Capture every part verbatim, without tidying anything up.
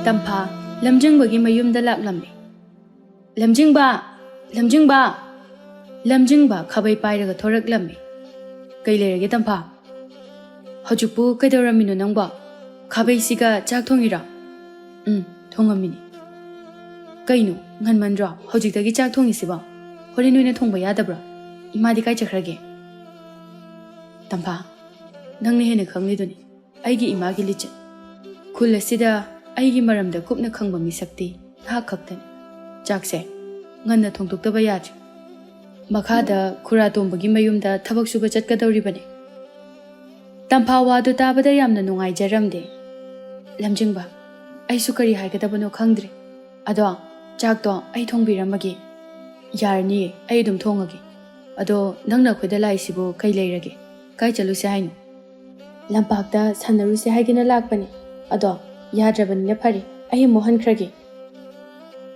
ꯇꯝꯐꯥ ꯂꯝꯖꯤꯡꯕꯒꯤ ꯃꯌꯨꯝꯗ ꯂꯥꯛꯂꯝꯃꯤ꯫ "ꯂꯝꯖꯤꯡꯕ! ꯂꯝꯖꯤꯡꯕ!" ꯂꯝꯖꯤꯡꯕ ꯈꯥꯕꯩ ꯄꯥꯏꯔꯒ ꯊꯣꯔꯛꯂꯝꯃꯤ꯫ "ꯀꯩ ꯂꯩꯔꯒꯦ, ꯇꯝꯐꯥ?" "ꯍꯧꯖꯤꯛꯄꯨ ꯀꯩꯗꯧꯔꯝꯃꯤꯅꯣ ꯅꯪꯕꯣ? ꯈꯥꯕꯩꯁꯤꯒ ꯆꯥꯛ ꯊꯣꯡꯉꯤꯔꯣ?" "ꯎꯝ, ꯊꯣꯡꯉꯝꯃꯤꯅꯤ꯫" "ꯀꯩꯅꯣ, ꯉꯟꯃꯟꯗ꯭ꯔꯣ ꯍꯧꯖꯤꯛꯇꯒꯤ ꯆꯥꯛ ꯊꯣꯡꯉꯤꯁꯤꯕꯣ? ꯍꯣꯔꯦꯟ ꯑꯣꯏꯅ ꯊꯣꯡꯕ ꯌꯥꯗꯕ꯭ꯔꯣ? ꯏꯃꯥꯗꯤ ꯀꯥꯏ ꯆꯠꯈ꯭ꯔꯒꯦ?" "ꯇꯝꯐꯥ, ꯅꯪꯅ ꯍꯦꯟꯅ ꯈꯪꯂꯤꯗꯨꯅꯤ ꯑꯩꯒꯤ ꯏꯃꯥꯒꯤ ꯂꯤꯆꯠ꯫ ꯈꯨꯜ ꯑꯁꯤꯗ ꯑꯩꯒꯤ ꯃꯔꯝꯗ ꯀꯨꯞꯅ ꯈꯪꯕ ꯃꯤꯁꯛꯇꯤ ꯅꯍꯥꯛ ꯈꯛꯇꯅꯤ꯫ ꯆꯥꯛꯁꯦ ꯉꯟꯅ ꯊꯣꯡꯗꯣꯛꯇꯕ ꯌꯥꯗ꯭ꯔꯤ꯫ ꯃꯈꯥꯗ ꯈꯨꯔꯥ ꯇꯣꯝꯕꯒꯤ ꯃꯌꯨꯝꯗ ꯊꯕꯛ ꯁꯨꯕ ꯆꯠꯀꯗꯧꯔꯤꯕꯅꯤ꯫" ꯇꯝꯐꯥ ꯋꯥꯗꯨ ꯇꯥꯕꯗ ꯌꯥꯝꯅ ꯅꯨꯡꯉꯥꯏꯖꯔꯝꯗꯦ꯫ "ꯂꯝꯖꯤꯡꯕ, ꯑꯩꯁꯨ ꯀꯔꯤ ꯍꯥꯏꯒꯗꯕꯅꯣ ꯈꯪꯗ꯭ꯔꯦ꯫ ꯑꯗꯣ ꯆꯥꯛꯇꯣ ꯑꯩ ꯊꯣꯡꯕꯤꯔꯝꯃꯒꯦ꯫" "ꯌꯥꯔꯅꯤꯌꯦ, ꯑꯩ ꯑꯗꯨꯝ ꯊꯣꯡꯉꯒꯦ꯫ ꯑꯗꯣ ꯅꯪꯅ ꯑꯩꯈꯣꯏꯗ ꯂꯥꯛꯏꯁꯤꯕꯨ ꯀꯩ ꯂꯩꯔꯒꯦ? ꯀꯥꯏ ꯆꯠꯂꯨꯁꯦ ꯍꯥꯏꯅꯣ?" "ꯂꯝꯄꯥꯛꯇ ꯁꯥꯟꯅꯔꯨꯁꯦ ꯍꯥꯏꯒꯦꯅ ꯂꯥꯛꯄꯅꯦ꯫ ꯑꯗꯣ ꯌꯥꯗ꯭ꯔꯕꯅꯤꯅ ꯐꯔꯦ, ꯑꯩ ꯑꯃꯨꯛ ꯍꯟꯈ꯭ꯔꯒꯦ꯫"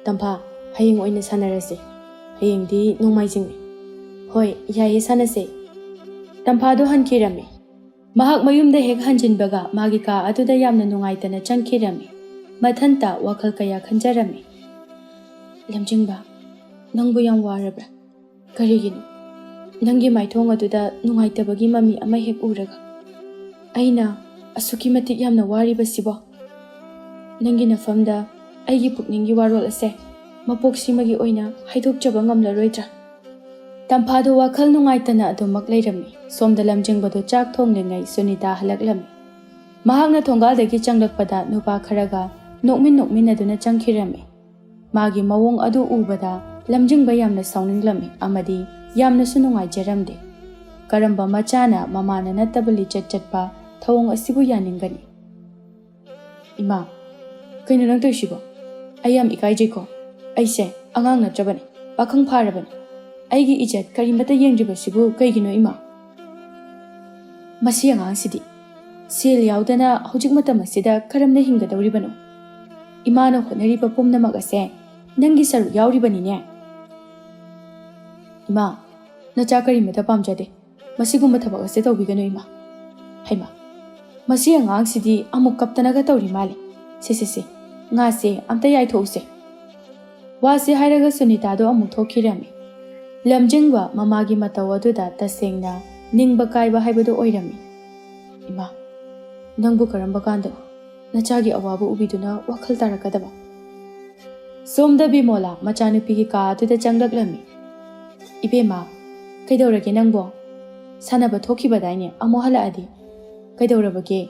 "ꯇꯝꯐꯥ, ꯍꯌꯦꯡ ꯑꯣꯏꯅ ꯁꯥꯟꯅꯔꯁꯦ꯫ ꯍꯌꯦꯡꯗꯤ ꯅꯣꯡꯃꯥꯏꯖꯤꯡꯅꯤ꯫" "ꯍꯣꯏ, ꯌꯥꯏꯌꯦ, ꯁꯥꯟꯅꯁꯦ꯫" ꯇꯝꯐꯥꯗꯣ ꯍꯟꯈꯤꯔꯝꯃꯤ꯫ ꯃꯍꯥꯛ ꯃꯌꯨꯝꯗ ꯍꯦꯛ ꯍꯟꯖꯤꯟꯕꯒ ꯃꯥꯒꯤ ꯀꯥ ꯑꯗꯨꯗ ꯌꯥꯝꯅ ꯅꯨꯡꯉꯥꯏꯇꯅ ꯆꯪꯈꯤꯔꯝꯃꯤ꯫ ꯃꯊꯟꯇ ꯋꯥꯈꯜ ꯀꯌꯥ ꯈꯟꯖꯔꯝꯃꯤ꯫ "ꯂꯝꯖꯤꯡꯕ, ꯅꯪꯕꯨ ꯌꯥꯝ ꯋꯥꯔꯕ꯭ꯔꯥ? ꯀꯔꯤꯒꯤꯅꯣ? ꯅꯪꯒꯤ ꯃꯥꯏꯊꯣꯡ ꯑꯗꯨꯗ ꯅꯨꯡꯉꯥꯏꯇꯕꯒꯤ ꯃꯃꯤ ꯑꯃ ꯍꯦꯛ ꯎꯔꯒ ꯑꯩꯅ ꯑꯁꯨꯛꯀꯤ ꯃꯇꯤꯛ ꯌꯥꯝꯅ ꯋꯥꯔꯤꯕꯁꯤꯕꯣ? ꯅꯪꯒꯤ ꯅꯐꯝꯗ ꯑꯩꯒꯤ ꯄꯨꯛꯅꯤꯡꯒꯤ ꯋꯥꯔꯣꯜ ꯑꯁꯦ ꯃꯄꯣꯛꯁꯤꯃꯒꯤ ꯑꯣꯏꯅ ꯍꯥꯏꯗꯣꯛꯆꯕ ꯉꯝꯂꯔꯣꯏꯗ꯭ꯔꯥ?" ꯇꯝꯐꯥꯗꯨ ꯋꯥꯈꯜ ꯅꯨꯡꯉꯥꯏꯇꯅ ꯑꯗꯨꯃꯛ ꯂꯩꯔꯝꯃꯤ꯫ ꯁꯣꯝꯗ ꯂꯝꯖꯤꯡꯕꯗꯨ ꯆꯥꯛ ꯊꯣꯡꯂꯤꯉꯩ ꯁꯨꯅꯤꯇꯥ ꯍꯜꯂꯛꯂꯝꯃꯤ꯫ ꯃꯍꯥꯛꯅ ꯊꯣꯡꯒꯥꯜꯗꯒꯤ ꯆꯪꯂꯛꯄꯗ ꯅꯨꯄꯥ ꯈꯔꯒ ꯅꯣꯛꯃꯤꯟ ꯅꯣꯛꯃꯤꯟꯅꯗꯨꯅ ꯆꯪꯈꯤꯔꯝꯃꯤ꯫ ꯃꯥꯒꯤ ꯃꯑꯣꯡ ꯑꯗꯨ ꯎꯕꯗ ꯂꯝꯖꯤꯡꯕ ꯌꯥꯝꯅ ꯁꯥꯎꯅꯤꯡꯂꯝꯃꯤ ꯑꯃꯗꯤ ꯌꯥꯝꯅꯁꯨ ꯅꯨꯡꯉꯥꯏꯖꯔꯝꯗꯦ꯫ ꯀꯔꯝꯕ ꯃꯆꯥꯅ ꯃꯃꯥꯅ ꯅꯠꯇꯕ ꯂꯤꯆꯠ ꯆꯠꯄ ꯊꯧꯑꯣꯡ ꯑꯁꯤꯕꯨ ꯌꯥꯅꯤꯡꯒꯅꯤ? "ꯏꯃꯥ, ꯀꯩꯅꯣ ꯅꯪ ꯇꯧꯔꯤꯁꯤꯕꯣ? ꯑꯩ ꯌꯥꯝ ꯏꯀꯥꯏꯖꯩꯀꯣ꯫ ꯑꯩꯁꯦ ꯑꯉꯥꯡ ꯅꯠꯇ꯭ꯔꯕꯅꯤ, ꯄꯥꯈꯪ ꯐꯥꯔꯕꯅꯤ꯫ ꯑꯩꯒꯤ ꯏꯖꯠ ꯀꯔꯤꯃꯠꯇ ꯌꯦꯡꯗ꯭ꯔꯤꯕꯁꯤꯕꯨ ꯀꯩꯒꯤꯅꯣ, ꯏꯃꯥ?" "ꯃꯁꯤ ꯑꯉꯥꯡꯁꯤꯗꯤ ꯁꯦꯜ ꯌꯥꯎꯗꯅ ꯍꯧꯖꯤꯛ ꯃꯇꯝ ꯑꯁꯤꯗ ꯀꯔꯝꯅ ꯍꯤꯡꯒꯗꯧꯔꯤꯕꯅꯣ? ꯏꯃꯥꯅ ꯍꯣꯠꯅꯔꯤꯕ ꯄꯨꯝꯅꯃꯛ ꯑꯁꯦ ꯅꯪꯒꯤ ꯁꯔꯨꯛ ꯌꯥꯎꯔꯤꯕꯅꯤꯅꯦ꯫" "ꯏꯃꯥ, ꯅꯆꯥ ꯀꯔꯤꯃꯠꯇ ꯄꯥꯝꯖꯗꯦ꯫ ꯃꯁꯤꯒꯨꯝꯕ ꯊꯕꯛ ꯑꯁꯦ ꯇꯧꯕꯤꯒꯅꯨ, ꯏꯃꯥ꯫" "ꯍꯩꯃꯥ, ꯃꯁꯤ ꯑꯉꯥꯡꯁꯤꯗꯤ ꯑꯃꯨꯛ ꯀꯞꯇꯅꯒ ꯇꯧꯔꯤ ꯃꯥꯜꯂꯦ꯫ ꯁꯦ, ꯁꯦ, ꯁꯦ, ꯉꯥꯁꯦ ꯑꯝꯇ ꯌꯥꯏꯊꯣꯛꯎꯁꯦ꯫ ꯋꯥꯁꯤ ꯍꯥꯏꯔꯒ ꯁꯨꯅꯤꯇꯥꯗꯣ ꯑꯃꯨꯛ ꯊꯣꯛꯈꯤꯔꯝꯃꯤ꯫ ꯂꯝꯖꯤꯡꯕ ꯃꯃꯥꯒꯤ ꯃꯇꯧ ꯑꯗꯨꯗ ꯇꯁꯦꯡꯅ ꯅꯤꯡꯕ ꯀꯥꯏꯕ ꯍꯥꯏꯕꯗꯨ ꯑꯣꯏꯔꯝꯃꯤ꯫ "ꯏꯃꯥ, ꯅꯪꯕꯨ ꯀꯔꯝꯕ ꯀꯥꯟꯗꯅꯣ ꯅꯆꯥꯒꯤ ꯑꯋꯥꯕ ꯎꯕꯤꯗꯨꯅ ꯋꯥꯈꯜ ꯇꯥꯔꯛꯀꯗꯕ?" ꯁꯣꯝꯗ ꯕꯤꯃꯣꯂꯥ ꯃꯆꯥꯅꯨꯄꯤꯒꯤ ꯀꯥ ꯑꯗꯨꯗ ꯆꯪꯂꯛꯂꯝꯃꯤ꯫ "ꯏꯕꯦꯝꯃ, ꯀꯩꯗꯧꯔꯒꯦ ꯅꯪꯕꯣ? ꯁꯥꯟꯅꯕ ꯊꯣꯛꯈꯤꯕꯗꯥꯏꯅꯦ, ꯑꯃꯨꯛ ꯍꯜꯂꯛꯑꯗꯤ? ꯀꯩꯗꯧꯔꯕꯒꯦ?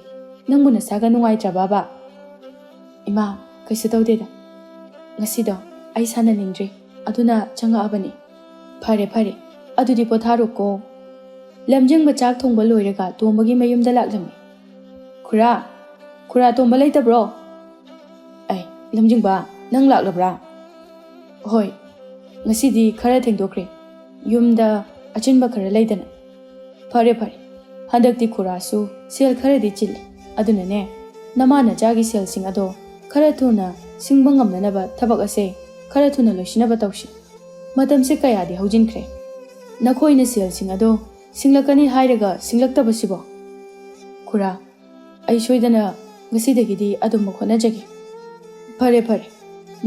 ꯅꯪꯕꯨ ꯅꯁꯥꯒ ꯅꯨꯡꯉꯥꯏꯇ꯭ꯔꯕꯕ?" "ꯏꯃꯥ, ꯀꯩꯁꯨ ꯇꯧꯗꯦꯗ꯫ ꯉꯁꯤꯗꯣ ꯑꯩ ꯁꯥꯟꯅꯅꯤꯡꯗ꯭ꯔꯦ, ꯑꯗꯨꯅ ꯆꯪꯉꯛꯑꯕꯅꯤ꯫" "ꯐꯔꯦ, ꯐꯔꯦ꯫ ꯑꯗꯨꯗꯤ ꯄꯣꯊꯥꯔꯣꯀꯣ꯫" ꯂꯝꯖꯤꯡꯕ ꯆꯥꯛ ꯊꯣꯡꯕ ꯂꯣꯏꯔꯒ ꯇꯣꯝꯕꯒꯤ ꯃꯌꯨꯝꯗ ꯂꯥꯛꯂꯝꯃꯤ꯫ "ꯈꯨꯔꯥ, ꯈꯨꯔꯥ ꯇꯣꯝꯕ ꯂꯩꯇꯕ꯭ꯔꯣ?" "ꯑꯩ, ꯂꯝꯖꯤꯡꯕ, ꯅꯪ ꯂꯥꯛꯂꯕ꯭ꯔꯥ?" "ꯍꯣꯏ, ꯉꯁꯤꯗꯤ ꯈꯔ ꯊꯦꯡꯗꯣꯛꯈ꯭ꯔꯦ, ꯌꯨꯝꯗ ꯑꯆꯤꯟꯕ ꯈꯔ ꯂꯩꯗꯅ꯫" "ꯐꯔꯦ, ꯐꯔꯦ꯫ ꯍꯟꯗꯛꯇꯤ ꯈꯨꯔꯥꯁꯨ ꯁꯦꯜ ꯈꯔꯗꯤ ꯆꯤꯜꯂꯤ꯫ ꯑꯗꯨꯅꯅꯦ, ꯅꯃꯥ ꯅꯆꯥꯒꯤ ꯁꯦꯜꯁꯤꯡ ꯑꯗꯣ ꯈꯔ ꯊꯨꯅ ꯁꯤꯡꯕ ꯉꯝꯅꯅꯕ ꯊꯕꯛ ꯑꯁꯦ ꯈꯔ ꯊꯨꯅ ꯂꯣꯏꯁꯤꯟꯅꯕ ꯇꯧꯁꯤ꯫ ꯃꯇꯝꯁꯦ ꯀꯌꯥꯗꯤ ꯍꯧꯖꯤꯟꯈ꯭ꯔꯦ꯫ ꯅꯈꯣꯏꯅ ꯁꯦꯜꯁꯤꯡ ꯑꯗꯣ ꯁꯤꯡꯂꯛꯀꯅꯤ ꯍꯥꯏꯔꯒ ꯁꯤꯡꯂꯛꯇꯕꯁꯤꯕꯣ?" "ꯈꯨꯔꯥ, ꯑꯩ ꯁꯣꯏꯗꯅ ꯉꯁꯤꯗꯒꯤꯗꯤ ꯑꯗꯨꯝꯃꯛ ꯍꯣꯠꯅꯖꯒꯦ꯫" "ꯐꯔꯦ, ꯐꯔꯦ꯫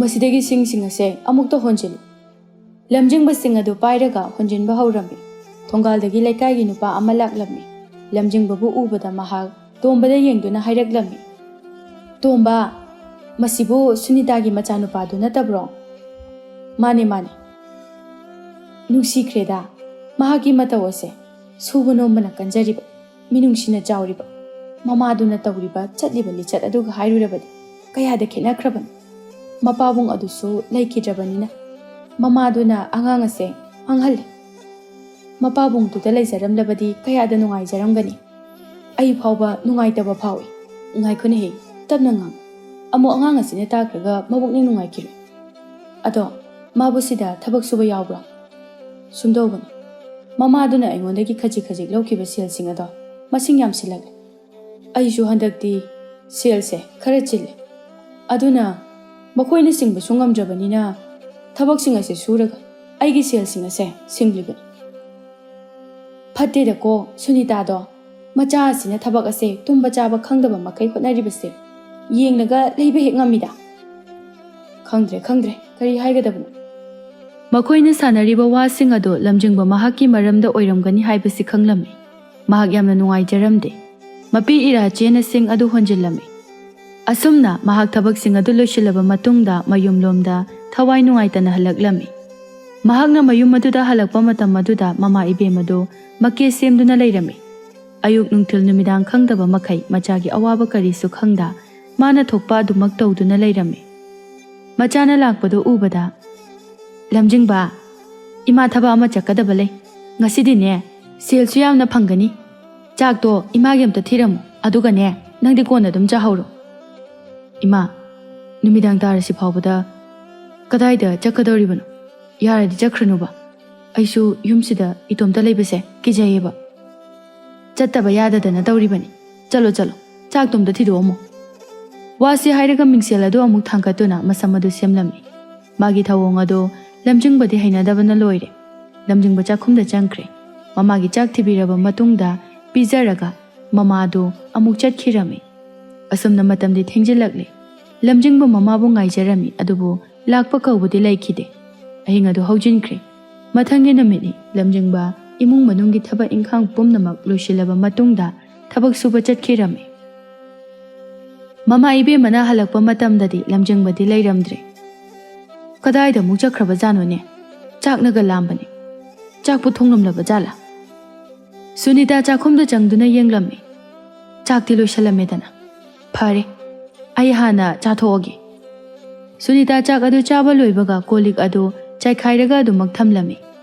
ꯃꯁꯤꯗꯒꯤ ꯁꯤꯡꯁꯤꯡ ꯑꯁꯦ ꯑꯃꯨꯛꯇ ꯍꯣꯟꯖꯤꯜꯂꯨ꯫" ꯂꯝꯖꯤꯡꯕꯁꯤꯡ ꯑꯗꯨ ꯄꯥꯏꯔꯒ ꯍꯣꯟꯖꯤꯟꯕ ꯍꯧꯔꯝꯃꯤ꯫ ꯊꯣꯡꯒꯥꯜꯗꯒꯤ ꯂꯩꯀꯥꯏꯒꯤ ꯅꯨꯄꯥ ꯑꯃ ꯂꯥꯛꯂꯝꯃꯤ꯫ ꯂꯝꯖꯤꯡꯕꯕꯨ ꯎꯕꯗ ꯃꯍꯥꯛ ꯇꯣꯝꯕꯗ ꯌꯦꯡꯗꯨꯅ ꯍꯥꯏꯔꯛꯂꯝꯃꯤ, "ꯇꯣꯝꯕ, ꯃꯁꯤꯕꯨ ꯁꯨꯅꯤꯇꯥꯒꯤ ꯃꯆꯥꯅꯨꯄꯥꯗꯨ ꯅꯠꯇꯕ꯭ꯔꯣ?" "ꯃꯥꯅꯦ, ꯃꯥꯅꯦ꯫" "ꯅꯨꯡꯁꯤꯈ꯭ꯔꯦꯗ ꯃꯍꯥꯛꯀꯤ ꯃꯇꯧ ꯑꯁꯦ꯫ ꯁꯨꯕ ꯅꯣꯝꯕꯅ ꯀꯟꯖꯔꯤꯕ, ꯃꯤꯅꯨꯡꯁꯤꯅ ꯆꯥꯎꯔꯤꯕ, ꯃꯃꯥꯗꯨꯅ ꯇꯧꯔꯤꯕ ꯆꯠꯂꯤꯕ ꯂꯤꯆꯠ ꯑꯗꯨꯒ ꯍꯥꯏꯔꯨꯔꯕꯗꯤ ꯀꯌꯥꯗ ꯈꯦꯠꯅꯈ꯭ꯔꯕꯅꯤ꯫ ꯃꯄꯥꯕꯨꯡ ꯑꯗꯨꯁꯨ ꯂꯩꯈꯤꯗ꯭ꯔꯕꯅꯤꯅ ꯃꯃꯥꯗꯨꯅ ꯑꯉꯥꯡ ꯑꯁꯦ ꯃꯥꯡꯍꯜꯂꯤ꯫ ꯃꯄꯥꯕꯨꯡꯗꯨꯗ ꯂꯩꯖꯔꯝꯂꯕꯗꯤ ꯀꯌꯥꯗ ꯅꯨꯡꯉꯥꯏꯖꯔꯝꯒꯅꯤ꯫ ꯑꯩ ꯐꯥꯎꯕ ꯅꯨꯡꯉꯥꯏꯇꯕ ꯐꯥꯎꯏ꯫ ꯉꯥꯏꯈꯣꯅꯦꯍꯦ, ꯇꯞꯅ ꯉꯥꯡ꯫ ꯑꯃꯨꯛ ꯑꯉꯥꯡ ꯑꯁꯤꯅ ꯇꯥꯈ꯭ꯔꯒ ꯃꯕꯨꯛꯅꯤꯡ ꯅꯨꯡꯉꯥꯏꯈꯤꯔꯣꯏ꯫ ꯑꯗꯣ ꯃꯥꯕꯨ ꯁꯤꯗ ꯊꯕꯛ ꯁꯨꯕ ꯌꯥꯎꯕ꯭ꯔꯣ?" "ꯁꯨꯝꯗꯧꯕꯅꯤ꯫ ꯃꯃꯥꯗꯨꯅ ꯑꯩꯉꯣꯟꯗꯒꯤ ꯈꯖꯤꯛ ꯈꯖꯤꯛ ꯂꯧꯈꯤꯕ ꯁꯦꯜꯁꯤꯡ ꯑꯗꯣ ꯃꯁꯤꯡ ꯌꯥꯝꯁꯤꯜꯂꯛꯂꯦ꯫ ꯑꯩꯁꯨ ꯍꯟꯗꯛꯇꯤ ꯁꯦꯜꯁꯦ ꯈꯔ ꯆꯤꯜꯂꯦ꯫ ꯑꯗꯨꯅ ꯃꯈꯣꯏꯅ ꯁꯤꯡꯕꯁꯨ ꯉꯝꯗ꯭ꯔꯕꯅꯤꯅ ꯊꯕꯛꯁꯤꯡ ꯑꯁꯦ ꯁꯨꯔꯒ ꯑꯩꯒꯤ ꯁꯦꯜꯁꯤꯡ ꯑꯁꯦ ꯁꯤꯡꯂꯤꯕꯅꯤ꯫" "ꯐꯠꯇꯦꯗꯀꯣ ꯁꯨꯅꯤꯇꯥꯗꯣ꯫ ꯃꯆꯥ ꯑꯁꯤꯅ ꯊꯕꯛ ꯑꯁꯦ ꯇꯨꯝꯕ ꯆꯥꯕ ꯈꯪꯗꯕ ꯃꯈꯩ ꯍꯣꯠꯅꯔꯤꯕꯁꯦ ꯌꯦꯡꯂꯒ ꯂꯩꯕ ꯍꯦꯛ ꯉꯝꯃꯤꯗ꯫ "ꯈꯪꯗ꯭ꯔꯦ, ꯈꯪꯗ꯭ꯔꯦ, ꯀꯔꯤ ꯍꯥꯏꯒꯗꯕꯅꯣ?" ꯃꯈꯣꯏꯅ ꯁꯥꯟꯅꯔꯤꯕ ꯋꯥꯁꯤꯡ ꯑꯗꯣ ꯂꯝꯖꯤꯡꯕ ꯃꯍꯥꯛꯀꯤ ꯃꯔꯝꯗ ꯑꯣꯏꯔꯝꯒꯅꯤ ꯍꯥꯏꯕꯁꯤ ꯈꯪꯂꯝꯃꯤ꯫ ꯃꯍꯥꯛ ꯌꯥꯝꯅ ꯅꯨꯡꯉꯥꯏꯖꯔꯝꯗꯦ꯫ ꯃꯄꯤ ꯏꯔꯥ ꯆꯦꯅ ꯁꯤꯡ ꯑꯗꯨ ꯍꯣꯟꯖꯤꯜꯂꯝꯃꯤ꯫ ꯑꯁꯨꯝꯅ ꯃꯍꯥꯛ ꯊꯕꯛꯁꯤꯡ ꯑꯗꯨ ꯂꯣꯏꯁꯤꯜꯂꯕ ꯃꯇꯨꯡꯗ ꯃꯌꯨꯝꯂꯣꯝꯗ ꯊꯋꯥꯏ ꯅꯨꯡꯉꯥꯏꯇꯅ ꯍꯜꯂꯛꯂꯝꯃꯤ꯫ ꯃꯍꯥꯛꯅ ꯃꯌꯨꯝ ꯑꯗꯨꯗ ꯍꯜꯂꯛꯄ ꯃꯇꯝ ꯑꯗꯨꯗ ꯃꯃꯥ ꯏꯕꯦꯝ ꯑꯗꯨ ꯃꯀꯦ ꯁꯦꯝꯗꯨꯅ ꯂꯩꯔꯝꯃꯤ꯫ ꯑꯌꯨꯛ ꯅꯨꯡꯊꯤꯜ ꯅꯨꯃꯤꯗꯥꯡ ꯈꯪꯗꯕ ꯃꯈꯩ ꯃꯆꯥꯒꯤ ꯑꯋꯥꯕ ꯀꯔꯤꯁꯨ ꯈꯪꯗ ꯃꯥꯅ ꯊꯣꯛꯄ ꯑꯗꯨꯃꯛ ꯇꯧꯗꯨꯅ ꯂꯩꯔꯝꯃꯤ꯫ ꯃꯆꯥꯅ ꯂꯥꯛꯄꯗꯨ ꯎꯕꯗ, "ꯂꯝꯖꯤꯡꯕ, ꯏꯃꯥ ꯊꯕꯛ ꯑꯃ ꯆꯠꯀꯗꯕ ꯂꯩ꯫ ꯉꯁꯤꯗꯤꯅꯦ, ꯁꯦꯜꯁꯨ ꯌꯥꯝꯅ ꯐꯪꯒꯅꯤ꯫ ꯆꯥꯛꯇꯣ ꯏꯃꯥꯒꯤ ꯑꯝꯇ ꯊꯤꯔꯝꯃꯨ, ꯑꯗꯨꯒꯅꯦ, ꯅꯪꯗꯤ ꯀꯣꯟꯅ ꯑꯗꯨꯝ ꯆꯥꯍꯧꯔꯣ꯫" "ꯏꯃꯥ, ꯅꯨꯃꯤꯗꯥꯡ ꯇꯥꯔꯁꯤ ꯐꯥꯎꯕꯗ ꯀꯗꯥꯏꯗ ꯆꯠꯀꯗꯧꯔꯤꯕꯅꯣ? ꯌꯥꯔꯗꯤ ꯆꯠꯈ꯭ꯔꯅꯨꯕ꯫ ꯑꯩꯁꯨ ꯌꯨꯝꯁꯤꯗ ꯏꯇꯣꯝꯇ ꯂꯩꯕꯁꯦ ꯀꯤꯖꯩꯌꯦꯕ꯫ ꯆꯠꯇꯕ ꯌꯥꯗꯗꯅ ꯇꯧꯔꯤꯕꯅꯤ꯫ ꯆꯠꯂꯣ, ꯆꯠꯂꯣ, ꯆꯥꯛꯇꯣꯝꯇ ꯊꯤꯗꯣꯛꯑꯝꯃꯣ꯫" ꯋꯥꯁꯤ ꯍꯥꯏꯔꯒ ꯃꯤꯡꯁꯦꯜ ꯑꯗꯨ ꯑꯃꯨꯛ ꯊꯥꯡꯒꯠꯇꯨꯅ ꯃꯁꯝ ꯑꯗꯨ ꯁꯦꯝꯂꯝꯃꯤ꯫ ꯃꯥꯒꯤ ꯊꯧꯑꯣꯡ ꯑꯗꯨ ꯂꯝꯖꯤꯡꯕꯗꯤ ꯍꯩꯅꯗꯕꯅ ꯂꯣꯏꯔꯦ꯫ ꯂꯝꯖꯤꯡꯕ ꯆꯥꯛꯈꯨꯝꯗ ꯆꯪꯈ꯭ꯔꯦ꯫ ꯃꯃꯥꯒꯤ ꯆꯥꯛ ꯊꯤꯕꯤꯔꯕ ꯃꯇꯨꯡꯗ ꯄꯤꯖꯔꯒ ꯃꯃꯥꯗꯨ ꯑꯃꯨꯛ ꯆꯠꯈꯤꯔꯝꯃꯤ꯫ ꯑꯁꯨꯝꯅ ꯃꯇꯝꯗꯤ ꯊꯦꯡꯖꯤꯜꯂꯛꯂꯦ꯫ ꯂꯝꯖꯤꯡꯕ ꯃꯃꯥꯕꯨ ꯉꯥꯏꯖꯔꯝꯃꯤ, ꯑꯗꯨꯕꯨ ꯂꯥꯛꯄ ꯀꯧꯕꯗꯤ ꯂꯩꯈꯤꯗꯦ꯫ ꯑꯍꯤꯡ ꯑꯗꯨ ꯍꯧꯖꯤꯟꯈ꯭ꯔꯦ꯫ ꯃꯊꯪꯒꯤ ꯅꯨꯃꯤꯠꯅꯤ꯫ ꯂꯝꯖꯤꯡꯕ ꯏꯃꯨꯡ ꯃꯅꯨꯡꯒꯤ ꯊꯕꯛ ꯏꯪꯈꯥꯡ ꯄꯨꯝꯅꯃꯛ ꯂꯣꯏꯁꯤꯜꯂꯕ ꯃꯇꯨꯡꯗ ꯊꯕꯛ ꯁꯨꯕ ꯆꯠꯈꯤꯔꯝꯃꯤ꯫ ꯃꯃꯥ ꯏꯕꯦꯝꯃꯅ ꯍꯜꯂꯛꯄ ꯃꯇꯝꯗꯗꯤ ꯂꯝꯖꯤꯡꯕꯗꯤ ꯂꯩꯔꯝꯗ꯭ꯔꯦ꯫ "ꯀꯗꯥꯏꯗ ꯑꯃꯨꯛ ꯆꯠꯈ꯭ꯔꯕꯖꯥꯠꯅꯣꯅꯦ? ꯆꯥꯛꯅꯒ ꯂꯥꯝꯕꯅꯦ꯫ ꯆꯥꯛꯄꯨ ꯊꯣꯡꯂꯝꯂꯕ ꯖꯥꯠꯂꯥ?" ꯁꯨꯅꯤꯇꯥ ꯆꯥꯛꯈꯨꯝꯗ ꯆꯪꯗꯨꯅ ꯌꯦꯡꯂꯝꯃꯤ꯫ "ꯆꯥꯛꯇꯤ ꯂꯣꯏꯁꯤꯜꯂꯝꯃꯦꯗꯅ꯫ ꯐꯔꯦ, ꯑꯩ ꯍꯥꯟꯅ ꯆꯥꯊꯣꯛꯑꯒꯦ꯫" ꯁꯨꯅꯤꯇꯥ ꯆꯥꯛ ꯑꯗꯨ ꯆꯥꯕ ꯂꯣꯏꯕꯒ ꯀꯣꯜ ꯂꯤꯛ ꯑꯗꯨ ꯆꯥꯏꯈꯥꯏꯔꯒ ꯑꯗꯨꯃꯛ ꯊꯝꯂꯝꯃꯤ꯫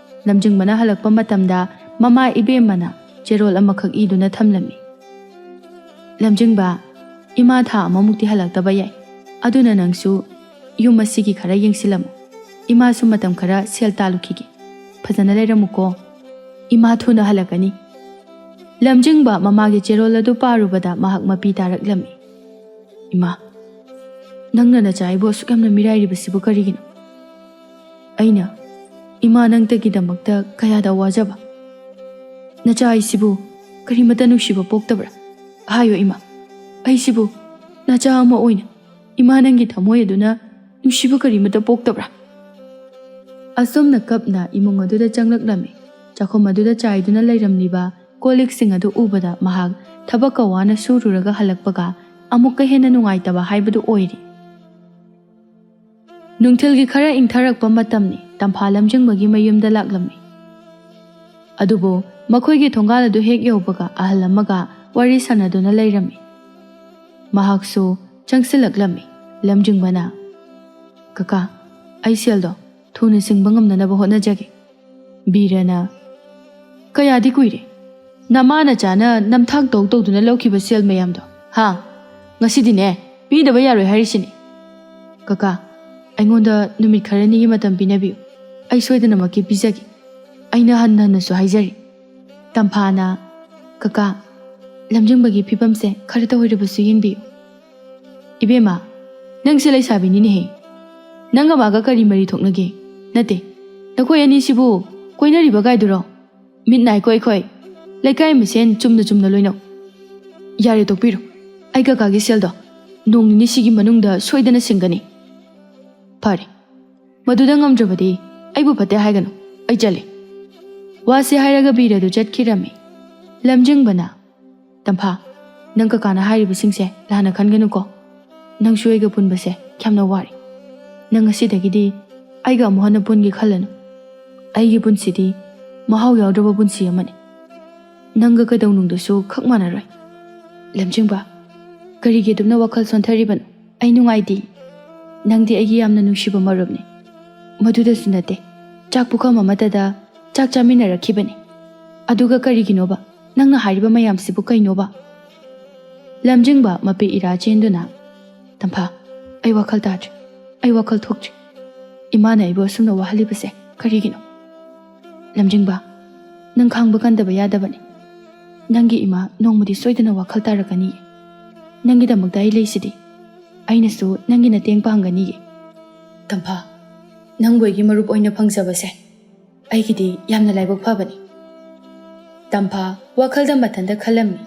ꯂꯝꯖꯤꯡꯕꯅ ꯍꯜꯂꯛꯄ ꯃꯇꯝꯗ ꯃꯃꯥ ꯏꯕꯦꯝꯃꯅ ꯆꯦꯔꯣꯜ ꯑꯃꯈꯛ ꯏꯗꯨꯅ ꯊꯝꯂꯝꯃꯤ꯫ "ꯂꯝꯖꯤꯡꯕ, ꯏꯃꯥ ꯊꯥ ꯑꯃꯃꯨꯛꯇꯤ ꯍꯜꯂꯛꯇꯕ ꯌꯥꯏ꯫ ꯑꯗꯨꯅ ꯅꯪꯁꯨ ꯌꯨꯝ ꯑꯁꯤꯒꯤ ꯈꯔ ꯌꯦꯡꯁꯤꯜꯂꯝꯃꯨ꯫ ꯏꯃꯥꯁꯨ ꯃꯇꯝ ꯈꯔ ꯁꯦꯜ ꯇꯥꯜꯂꯨꯈꯤꯒꯦ꯫ ꯐꯖꯅ ꯂꯩꯔꯝꯃꯨꯀꯣ꯫ ꯏꯃꯥ ꯊꯨꯅ ꯍꯜꯂꯛꯀꯅꯤ꯫" ꯂꯝꯖꯤꯡꯕ ꯃꯃꯥꯒꯤ ꯆꯦꯔꯣꯜ ꯑꯗꯨ ꯄꯥꯔꯨꯕꯗ ꯃꯍꯥꯛ ꯃꯄꯤ ꯇꯥꯔꯛꯂꯝꯃꯤ꯫ "ꯏꯃꯥ, ꯅꯪꯅ ꯅꯆꯥ ꯑꯩꯕꯨ ꯑꯁꯨꯛ ꯌꯥꯝꯅ ꯃꯤꯔꯥꯏꯔꯤꯕꯁꯤꯕꯨ ꯀꯔꯤꯒꯤꯅꯣ? ꯑꯩꯅ ꯏꯃꯥ ꯅꯪꯇꯒꯤꯗꯃꯛꯇ ꯀꯌꯥꯗ ꯋꯥꯖꯕ꯫ ꯅꯆꯥ ꯑꯩꯁꯤꯕꯨ ꯀꯔꯤꯃꯠꯇ ꯅꯨꯡꯁꯤꯕ ꯄꯣꯛꯇꯕ꯭ꯔꯥ? ꯍꯥꯏꯌꯣ ꯏꯃꯥ, ꯑꯩꯁꯤꯕꯨ ꯅꯆꯥ ꯑꯃ ꯑꯣꯏꯅ ꯏꯃꯥ ꯅꯪꯒꯤ ꯊꯃꯣꯏ ꯑꯗꯨꯅ ꯅꯨꯡꯁꯤꯕ ꯀꯔꯤꯃꯠꯇ ꯄꯣꯛꯇꯕ꯭ꯔꯥ? ꯑꯁꯨꯝꯅ ꯀꯞꯅ ꯏꯃꯨꯡ ꯑꯗꯨꯗ ꯆꯪꯂꯛꯂꯝꯃꯤ꯫ ꯆꯥꯛꯈꯨꯝ ꯑꯗꯨꯗ ꯆꯥꯏꯗꯨꯅ ꯂꯩꯔꯝꯂꯤꯕ ꯀꯣꯜ ꯂꯤꯛꯁꯤꯡ ꯑꯗꯨ ꯎꯕꯗ ꯃꯍꯥꯛ ꯊꯕꯛꯀ ꯋꯥꯅ ꯁꯨꯔꯨꯔꯒ ꯍꯜꯂꯛꯄꯒ ꯑꯃꯨꯛꯀ ꯍꯦꯟꯅ ꯅꯨꯡꯉꯥꯏꯇꯕ ꯍꯥꯏꯕꯗꯨ ꯑꯣꯏꯔꯤ꯫ ꯅꯨꯡꯊꯤꯜꯒꯤ ꯈꯔ ꯏꯪꯊꯔꯛꯄ ꯃꯇꯝꯅꯤ꯫ ꯇꯝꯐꯥ ꯂꯝꯖꯤꯡꯕꯒꯤ ꯃꯌꯨꯝꯗ ꯂꯥꯛꯂꯝꯃꯤ꯫ ꯑꯗꯨꯕꯨ ꯃꯈꯣꯏꯒꯤ ꯊꯣꯡꯒꯥꯜ ꯑꯗꯨ ꯍꯦꯛ ꯌꯧꯕꯒ ꯑꯍꯜ ꯑꯃꯒ ꯋꯥꯔꯤ ꯁꯥꯟꯅꯗꯨꯅ ꯂꯩꯔꯝꯃꯤ꯫ ꯃꯍꯥꯛꯁꯨ ꯆꯪꯁꯤꯜꯂꯛꯂꯝꯃꯤ꯫ ꯂꯝꯖꯤꯡꯕꯅ, "ꯀꯀꯥ, ꯑꯩ ꯁꯦꯜꯗꯣ ꯊꯨꯅ ꯁꯤꯡꯕ ꯉꯝꯅꯅꯕ ꯍꯣꯠꯅꯖꯒꯦ꯫" ꯕꯤꯔꯅ, "ꯀꯌꯥꯗꯤ ꯀꯨꯏꯔꯦ ꯅꯃꯥ ꯅꯆꯥꯅ ꯅꯝꯊꯥꯛ ꯇꯧ ꯇꯧꯗꯨꯅ ꯂꯧꯈꯤꯕ ꯁꯦꯜ ꯃꯌꯥꯝꯗꯣ? ꯍꯥ? ꯉꯁꯤꯗꯤꯅꯦ, ꯄꯤꯗꯕ ꯌꯥꯔꯣꯏ ꯍꯥꯏꯔꯤꯁꯤꯅꯤ꯫ ꯀꯀꯥ, ꯑꯩꯉꯣꯟꯗ ꯅꯨꯃꯤꯠ ꯈꯔꯅꯤꯒꯤ ꯃꯇꯝ ꯄꯤꯅꯕꯤꯌꯨ꯫ ꯑꯩ ꯁꯣꯏꯗꯅꯃꯛꯀꯤ ꯄꯤꯖꯒꯦ꯫ ꯑꯩꯅ ꯍꯟꯅ ꯍꯟꯅꯁꯨ ꯍꯥꯏꯖꯔꯤ꯫" ꯇꯝꯐꯥꯅ, "ꯀꯀꯥ, ꯂꯝꯖꯤꯡꯕꯒꯤ ꯐꯤꯕꯝꯁꯦ ꯈꯔꯇ ꯑꯣꯏꯔꯕꯁꯨ ꯌꯦꯡꯕꯤꯌꯨ꯫" "ꯏꯕꯦꯝꯃ, ꯅꯪꯁꯦ ꯂꯩꯁꯥꯕꯤꯅꯤꯅꯦꯍꯦ꯫ ꯅꯪꯒ ꯃꯥꯒ ꯀꯔꯤ ꯃꯔꯤ ꯊꯣꯛꯅꯒꯦ? ꯅꯠꯇꯦ, ꯅꯈꯣꯏ ꯑꯅꯤꯁꯤꯕꯨ ꯀꯣꯏꯅꯔꯤꯕ ꯀꯥꯏꯗꯨꯔꯣ? ꯃꯤꯠ ꯅꯥꯏ ꯀꯣꯏ ꯈꯣꯏ꯫ ꯂꯩꯀꯥꯏ ꯃꯁꯦꯟ ꯆꯨꯝꯅ ꯆꯨꯝꯅ ꯂꯣꯏꯅꯧ꯫" "ꯌꯥꯔꯦ, ꯇꯣꯛꯄꯤꯔꯣ꯫ ꯑꯩ ꯀꯀꯥꯒꯤ ꯁꯦꯜꯗꯣ ꯅꯣꯡ ꯅꯤꯅꯤꯁꯤꯒꯤ ꯃꯅꯨꯡꯗ ꯁꯣꯏꯗꯅ ꯁꯤꯡꯒꯅꯤ꯫" "ꯐꯔꯦ, ꯃꯗꯨꯗ ꯉꯝꯗ꯭ꯔꯕꯗꯤ ꯑꯩꯕꯨ ꯐꯠꯇꯦ ꯍꯥꯏꯒꯅꯨ꯫ ꯑꯩ ꯆꯠꯂꯦ꯫" ꯋꯥꯁꯦ ꯍꯥꯏꯔꯒ ꯕꯤꯔꯗꯨ ꯆꯠꯈꯤꯔꯝꯃꯤ꯫ ꯂꯝꯖꯤꯡꯕꯅ, "ꯇꯝꯐꯥ, ꯅꯪ ꯀꯀꯥꯅ ꯍꯥꯏꯔꯤꯕꯁꯤꯡꯁꯦ ꯂꯥꯟꯅ ꯈꯟꯒꯅꯨꯀꯣ꯫ ꯅꯪꯁꯨ ꯑꯩꯒ ꯄꯨꯟꯕꯁꯦ ꯌꯥꯝꯅ ꯋꯥꯔꯦ꯫ ꯅꯪ ꯉꯁꯤꯗꯒꯤꯗꯤ ꯑꯩꯒ ꯑꯃꯨꯛ ꯍꯟꯅ ꯄꯨꯟꯒꯦ ꯈꯜꯂꯅꯨ꯫ ꯑꯩꯒꯤ ꯄꯨꯟꯁꯤꯗꯤ ꯃꯍꯥꯎ ꯌꯥꯎꯗ꯭ꯔꯕ ꯄꯨꯟꯁꯤ ꯑꯃꯅꯤ꯫ ꯅꯪꯒ ꯀꯩꯗꯧꯅꯨꯡꯗꯁꯨ ꯈꯛ ꯃꯥꯟꯅꯔꯣꯏ꯫" "ꯂꯝꯖꯤꯡꯕ, ꯀꯔꯤꯒꯤ ꯑꯗꯨꯝꯅ ꯋꯥꯈꯜ ꯁꯣꯟꯊꯔꯤꯕꯅꯣ? ꯑꯩ ꯅꯨꯡꯉꯥꯏꯇꯦ꯫ ꯅꯪꯗꯤ ꯑꯩꯒꯤ ꯌꯥꯝꯅ ꯅꯨꯡꯁꯤꯕ ꯃꯔꯨꯞꯅꯤ꯫ ꯃꯗꯨꯗꯁꯨ ꯅꯠꯇꯦ, ꯆꯥꯛ ꯄꯨꯈꯝ ꯑꯃꯠꯇꯗ ꯆꯥꯛ ꯆꯥꯃꯤꯟꯅꯔꯛꯈꯤꯕꯅꯤ꯫ ꯑꯗꯨꯒ ꯀꯔꯤꯒꯤꯅꯣꯕ? ꯅꯪꯅ ꯍꯥꯏꯔꯤꯕ ꯃꯌꯥꯝꯁꯤꯕꯨ ꯀꯩꯅꯣꯕ?" ꯂꯝꯖꯤꯡꯕ ꯃꯄꯤ ꯏꯔꯥ ꯆꯦꯟꯗꯨꯅ, "ꯇꯝꯐꯥ, ꯑꯩ ꯋꯥꯈꯜ ꯇꯥꯗ꯭ꯔꯦ꯫ ꯑꯩ ꯋꯥꯈꯜ ꯊꯣꯛꯇ꯭ꯔꯦ꯫ ꯏꯃꯥꯅ ꯑꯩꯕꯨ ꯑꯁꯨꯝꯅ ꯋꯥꯍꯜꯂꯤꯕꯁꯦ ꯀꯔꯤꯒꯤꯅꯣ? ꯂꯝꯖꯤꯡꯕ, ꯅꯪ ꯈꯥꯡꯕ ꯀꯟꯗꯕ ꯌꯥꯗꯕꯅꯤ꯫ ꯅꯪꯒꯤ ꯏꯃꯥ ꯅꯣꯡꯃꯗꯤ ꯁꯣꯏꯗꯅ ꯋꯥꯈꯜ ꯇꯥꯔꯛꯀꯅꯤꯌꯦ꯫ ꯅꯪꯒꯤꯗꯃꯛꯇ ꯑꯩ ꯂꯩꯁꯤꯗꯤ꯫ ꯑꯩꯅꯁꯨ ꯅꯪꯒꯤ ꯃꯇꯦꯡ ꯄꯥꯡꯒꯅꯤꯌꯦ꯫" "ꯇꯝꯐꯥ, ꯅꯪꯕꯨ ꯑꯩꯒꯤ ꯃꯔꯨꯞ ꯑꯣꯏꯅ ꯐꯪꯖꯕꯁꯦ ꯑꯩꯒꯤꯗꯤ ꯌꯥꯝꯅ ꯂꯥꯏꯕꯛ ꯐꯕꯅꯤ꯫" ꯇꯝꯐꯥ ꯋꯥꯈꯜꯗ ꯃꯊꯟꯇ ꯈꯜꯂꯝꯃꯤ꯫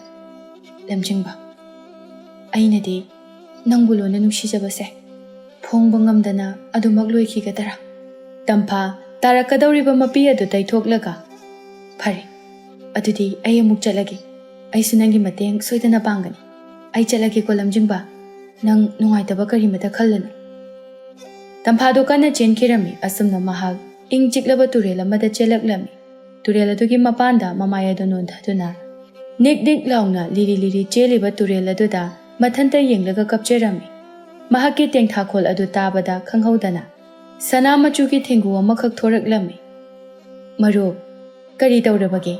"ꯂꯝꯖꯤꯡꯕ, ꯑꯩꯅꯗꯤ ꯅꯪꯕꯨ ꯂꯣꯏꯅ ꯅꯨꯡꯁꯤꯖꯕꯁꯦ ꯐꯣꯡꯕ ꯉꯝꯗꯅ ꯑꯗꯨꯃꯛ ꯂꯣꯏꯈꯤꯒꯗꯔꯥ? ꯇꯝꯐꯥ ꯇꯥꯔꯛꯀꯗꯧꯔꯤꯕ ꯃꯄꯤ ꯑꯗꯨ ꯇꯩꯊꯣꯛꯂꯒ, "ꯐꯔꯦ, ꯑꯗꯨꯗꯤ ꯑꯩ ꯑꯃꯨꯛ ꯆꯠꯂꯒꯦ꯫ ꯑꯩꯁꯨ ꯅꯪꯒꯤ ꯃꯇꯦꯡ ꯁꯣꯏꯗꯅ ꯄꯥꯡꯒꯅꯤ꯫ ꯑꯩ ꯆꯠꯂꯒꯦꯀꯣ ꯂꯝꯖꯤꯡꯕ, ꯅꯪ ꯅꯨꯡꯉꯥꯏꯇꯕ ꯀꯔꯤꯃꯇ ꯈꯜꯂꯅꯨ"꯫ ꯇꯝꯐꯥꯗꯣ ꯀꯟꯅ ꯆꯦꯟꯈꯤꯔꯝꯃꯤ꯫ ꯑꯁꯨꯝꯅ ꯃꯍꯥꯛ ꯏꯪ ꯆꯤꯛꯂꯕ ꯇꯨꯔꯦꯜ ꯑꯃꯗ ꯆꯦꯜꯂꯛꯂꯝꯃꯤ꯫ ꯇꯨꯔꯦꯜ ꯑꯗꯨꯒꯤ ꯃꯄꯥꯟꯗ ꯃꯃꯥꯏ ꯑꯗꯨ ꯅꯣꯟꯊꯗꯨꯅ ꯅꯤꯛ ꯅꯤꯛ ꯂꯥꯎꯅ ꯂꯤꯔꯤ ꯂꯤꯔꯤ ꯆꯦꯜꯂꯤꯕ ꯇꯨꯔꯦꯜ ꯑꯗꯨꯗ ꯃꯊꯟꯇ ꯌꯦꯡꯂꯒ ꯀꯞꯆꯔꯝꯃꯤ꯫ ꯃꯍꯥꯛꯀꯤ ꯇꯦꯡꯊꯥꯈꯣꯜ ꯑꯗꯨ ꯇꯥꯕꯗ ꯈꯪꯍꯧꯗꯅ ꯁꯅꯥ ꯃꯆꯨꯒꯤ ꯊꯦꯡꯒꯨ ꯑꯃꯈꯛ ꯊꯣꯔꯛꯂꯝꯃꯤ꯫ "ꯃꯔꯨꯞ, ꯀꯔꯤ ꯇꯧꯔꯕꯒꯦ?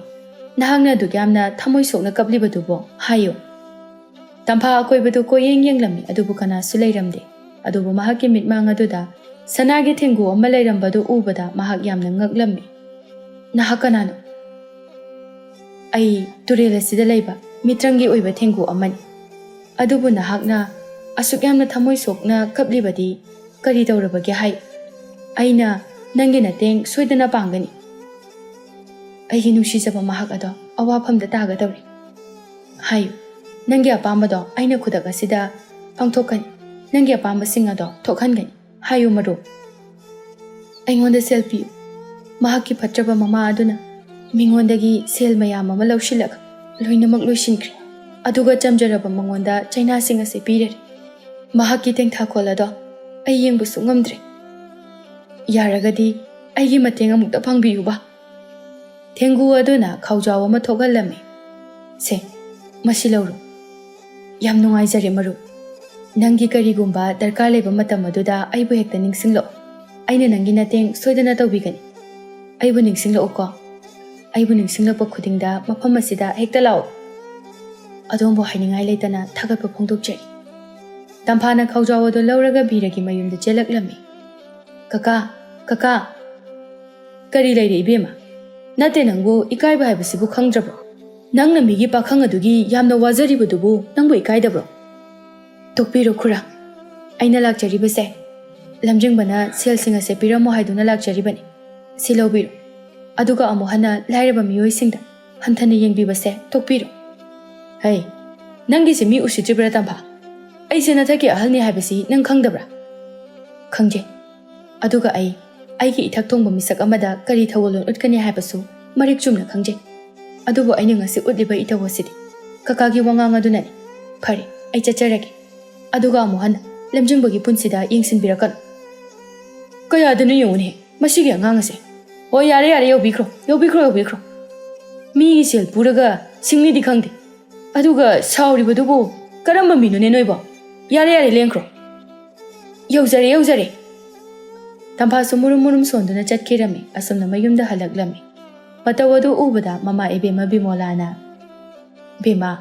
ꯅꯍꯥꯛꯅ ꯑꯗꯨꯛ ꯌꯥꯝꯅ ꯊꯃꯣꯏ ꯁꯣꯛꯅ ꯀꯞꯂꯤꯕꯗꯨꯕꯣ? ꯍꯥꯏꯌꯨ"꯫ ꯇꯝꯐꯥ ꯑꯀꯣꯏꯕꯗꯨ ꯀꯣꯏꯌꯦꯡ ꯌꯦꯡꯂꯝꯃꯤ, ꯑꯗꯨꯕꯨ ꯀꯅꯥꯁꯨ ꯂꯩꯔꯝꯗꯦ꯫ ꯑꯗꯨꯕꯨ ꯃꯍꯥꯛꯀꯤ ꯃꯤꯠꯃꯥꯡ ꯑꯗꯨꯗ ꯁꯅꯥꯒꯤ ꯊꯦꯡꯒꯨ ꯑꯃ ꯂꯩꯔꯝꯕꯗꯨ ꯎꯕꯗ ꯃꯍꯥꯛ ꯌꯥꯝꯅ ꯉꯛꯂꯝꯃꯤ꯫ "ꯅꯍꯥꯛ ꯀꯅꯥꯅꯣ?" "ꯑꯩ ꯇꯨꯔꯦꯜ ꯑꯁꯤꯗ ꯂꯩꯕ ꯃꯤꯇ꯭ꯔꯪꯒꯤ ꯑꯣꯏꯕ ꯊꯦꯡꯒꯨ ꯑꯃꯅꯤ꯫ ꯑꯗꯨꯕꯨ ꯅꯍꯥꯛꯅ ꯑꯁꯨꯛ ꯌꯥꯝꯅ ꯊꯃꯣꯏ ꯁꯣꯛꯅ ꯀꯞꯂꯤꯕꯗꯤ ꯀꯔꯤ ꯇꯧꯔꯕꯒꯦ ꯍꯥꯏ? ꯑꯩꯅ ꯅꯪꯒꯤ ꯃꯇꯦꯡ ꯁꯣꯏꯗꯅ ꯄꯥꯡꯒꯅꯤ꯫ ꯑꯩꯒꯤ ꯅꯨꯡꯁꯤꯖꯕ ꯃꯍꯥꯛ ꯑꯗꯣ ꯑꯋꯥꯐꯝꯗ ꯇꯥꯒꯗꯧꯔꯤ꯫ ꯍꯥꯏꯌꯨ, ꯅꯪꯒꯤ ꯑꯄꯥꯝꯕꯗꯣ ꯑꯩꯅ ꯈꯨꯗꯛ ꯑꯁꯤꯗ ꯄꯥꯡꯊꯣꯛꯀꯅꯤ꯫ ꯅꯪꯒꯤ ꯑꯄꯥꯝꯕꯁꯤꯡ ꯑꯗꯣ ꯊꯣꯛꯍꯟꯒꯅꯤ꯫ ꯍꯥꯏꯌꯨ ꯃꯔꯨꯞ"꯫ "ꯑꯩꯉꯣꯟꯗ ꯁꯦꯜ ꯄꯤꯌꯨ"꯫ ꯃꯍꯥꯛꯀꯤ ꯐꯠꯇ꯭ꯔꯕ ꯃꯃꯥ ꯑꯗꯨꯅ ꯃꯤꯉꯣꯟꯗꯒꯤ ꯁꯦꯜ ꯃꯌꯥꯝ ꯑꯃ ꯂꯧꯁꯤꯜꯂꯒ ꯂꯣꯏꯅꯃꯛ ꯂꯣꯏꯁꯤꯟꯈ꯭ꯔꯦ꯫ ꯑꯗꯨꯒ ꯆꯝꯖꯔꯕ ꯃꯉꯣꯟꯗ ꯆꯩꯅꯥꯁꯤꯡ ꯑꯁꯤ ꯄꯤꯔꯔꯤ꯫ ꯃꯍꯥꯛꯀꯤ ꯇꯦꯡꯊꯥꯈꯣꯜ ꯑꯗꯣ ꯑꯩ ꯌꯦꯡꯕꯁꯨ ꯉꯝꯗ꯭ꯔꯦ꯫ ꯌꯥꯔꯒꯗꯤ ꯑꯩꯒꯤ ꯃꯇꯦꯡ ꯑꯃꯨꯛꯇ ꯄꯥꯡꯕꯤꯌꯨꯕ꯫ ꯊꯦꯡꯒꯨ ꯑꯗꯨꯅ ꯈꯥꯎꯖꯥꯎ ꯑꯃ ꯊꯣꯛꯍꯜꯂꯝꯃꯤ꯫ "ꯁꯦ, ꯃꯁꯤ ꯂꯧꯔꯣ꯫ ꯌꯥꯝ ꯅꯨꯡꯉꯥꯏꯖꯔꯦ ꯃꯔꯨꯞ꯫ ꯅꯪꯒꯤ ꯀꯔꯤꯒꯨꯝꯕ ꯗꯔꯀꯥꯔ ꯂꯩꯕ ꯃꯇꯝ ꯑꯗꯨꯗ ꯑꯩꯕꯨ ꯍꯦꯛꯇ ꯅꯤꯡꯁꯤꯡꯂꯛꯑꯣ꯫ ꯑꯩꯅ ꯅꯪꯒꯤ ꯃꯇꯦꯡ ꯁꯣꯏꯗꯅ ꯇꯧꯕꯤꯒꯅꯤ꯫ ꯑꯩꯕꯨ ꯅꯤꯡꯁꯤꯡꯂꯛꯎꯀꯣ꯫ ꯑꯩꯕꯨ ꯅꯤꯡꯁꯤꯡꯂꯛꯄ ꯈꯨꯗꯤꯡꯗ ꯃꯐꯝ ꯑꯁꯤꯗ ꯍꯦꯛꯇ ꯂꯥꯛꯑꯣ꯫ ꯑꯗꯣꯝꯕꯨ ꯍꯥꯏꯅꯤꯡꯉꯥꯏ ꯂꯩꯇꯅ ꯊꯥꯒꯠꯄ ꯐꯣꯡꯗꯣꯛꯆꯔꯤ"꯫ ꯇꯝꯐꯥꯅ ꯈꯥꯎꯖꯥꯎ ꯑꯗꯨ ꯂꯧꯔꯒ ꯕꯤꯔꯒꯤ ꯃꯌꯨꯝꯗ ꯆꯦꯜꯂꯛꯂꯝꯃꯤ꯫ "ꯀꯀꯥ, ꯀꯀꯥ!" "ꯀꯔꯤ ꯂꯩꯔꯦ ꯏꯕꯦꯝꯃ? ꯅꯠꯇꯦ, ꯅꯪꯕꯨ ꯏꯀꯥꯏꯕ ꯍꯥꯏꯕꯁꯤꯕꯨ ꯈꯪꯗ꯭ꯔꯕꯣ? ꯅꯪꯅ ꯃꯤꯒꯤ ꯄꯥꯈꯪ ꯑꯗꯨꯒꯤ ꯌꯥꯝꯅ ꯋꯥꯖꯔꯤꯕꯗꯨꯕꯨ ꯅꯪꯕꯨ ꯏꯀꯥꯏꯗꯕ꯭ꯔꯣ?" "ꯇꯣꯛꯄꯤꯔꯣ ꯈꯨꯔꯥ, ꯑꯩꯅ ꯂꯥꯛꯆꯔꯤꯕꯁꯦ ꯂꯝꯖꯤꯡꯕꯅ ꯁꯦꯜꯁꯤꯡ ꯑꯁꯦ ꯄꯤꯔꯝꯃꯣ ꯍꯥꯏꯗꯨꯅ ꯂꯥꯛꯆꯔꯤꯕꯅꯤ꯫ ꯁꯤ ꯂꯧꯕꯤꯔꯣ, ꯑꯗꯨꯒ ꯑꯃꯨꯛ ꯍꯟꯅ ꯂꯥꯏꯔꯕ ꯃꯤꯑꯣꯏꯁꯤꯡꯗ ꯍꯟꯊꯅ ꯌꯦꯡꯕꯤꯕꯁꯦ ꯇꯣꯛꯄꯤꯔꯣ"꯫ "ꯍꯩ, ꯅꯪꯒꯤꯁꯦ ꯃꯤ ꯎꯁꯤꯠꯇ꯭ꯔꯤꯕ꯭ꯔꯥ ꯇꯝꯐꯥ? ꯑꯩꯁꯦ ꯅꯊꯛꯀꯤ ꯑꯍꯜꯅꯤ ꯍꯥꯏꯕꯁꯤ ꯅꯪ ꯈꯪꯗꯕ꯭ꯔꯥ? ꯈꯪꯖꯩ꯫ ꯑꯗꯨꯒ ꯑꯩ ꯑꯩꯒꯤ ꯏꯊꯛ ꯊꯣꯡꯕ ꯃꯤꯁꯛ ꯑꯃꯗ ꯀꯔꯤ ꯊꯧꯒꯜꯂꯣꯟ ꯎꯠꯀꯅꯤ ꯍꯥꯏꯕꯁꯨ ꯃꯔꯤꯛ ꯆꯨꯝꯅ ꯈꯪꯖꯩ꯫ ꯑꯗꯨꯕꯨ ꯑꯩꯅ ꯉꯁꯤ ꯎꯠꯂꯤꯕ ꯏꯊꯧ ꯑꯁꯤꯗꯤ ꯀꯀꯥꯒꯤ ꯋꯥꯉꯥꯡ ꯑꯗꯨꯅꯅꯤ꯫ ꯐꯔꯦ, ꯑꯩ ꯆꯠꯆꯔꯒꯦ꯫ ꯑꯗꯨꯒ ꯑꯃꯨꯛ ꯍꯟꯅ ꯂꯝꯖꯤꯡꯕꯒꯤ ꯄꯨꯟꯁꯤꯗ ꯌꯦꯡꯁꯤꯟꯕꯤꯔꯛꯀꯅꯨ꯫ ꯀꯌꯥꯗꯅꯣ ꯌꯦꯡꯉꯨꯅꯦ, ꯃꯁꯤꯒꯤ ꯑꯉꯥꯡ ꯑꯁꯦ꯫ ꯍꯣꯏ, ꯌꯥꯔꯦ, ꯌꯥꯔꯦ, ꯌꯧꯕꯤꯈ꯭ꯔꯣ, ꯌꯧꯕꯤꯈ꯭ꯔꯣ, ꯌꯧꯕꯤꯈ꯭ꯔꯣ꯫ ꯃꯤꯒꯤ ꯁꯦꯜ ꯄꯨꯔꯒ ꯁꯤꯡꯅꯤꯗꯤ ꯈꯪꯗꯦ, ꯑꯗꯨꯒ ꯁꯥꯎꯔꯤꯕꯗꯨꯕꯨ ꯀꯔꯝꯕ ꯃꯤꯅꯣꯅꯦ ꯅꯣꯏꯕꯣ? ꯌꯥꯔꯦ, ꯌꯥꯔꯦ, ꯂꯦꯡꯈ꯭ꯔꯣ꯫ ꯌꯧꯖꯔꯦ, ꯌꯧꯖꯔꯦ꯫ ꯇꯝꯐꯥꯁꯨ ꯃꯨꯔꯨꯝ ꯃꯨꯔꯨꯝ ꯁꯣꯟꯗꯨꯅ ꯆꯠꯈꯤꯔꯝꯃꯤ, ꯑꯁꯨꯝꯅ ꯃꯌꯨꯝꯗ ꯍꯜꯂꯛꯂꯝꯃꯤ꯫ ꯃꯇꯧ ꯑꯗꯨ ꯎꯕꯗ ꯃꯃꯥ ꯏꯕꯦꯝꯃ ꯕꯤꯃꯣꯂꯥꯅ, "ꯕꯦꯝꯃ,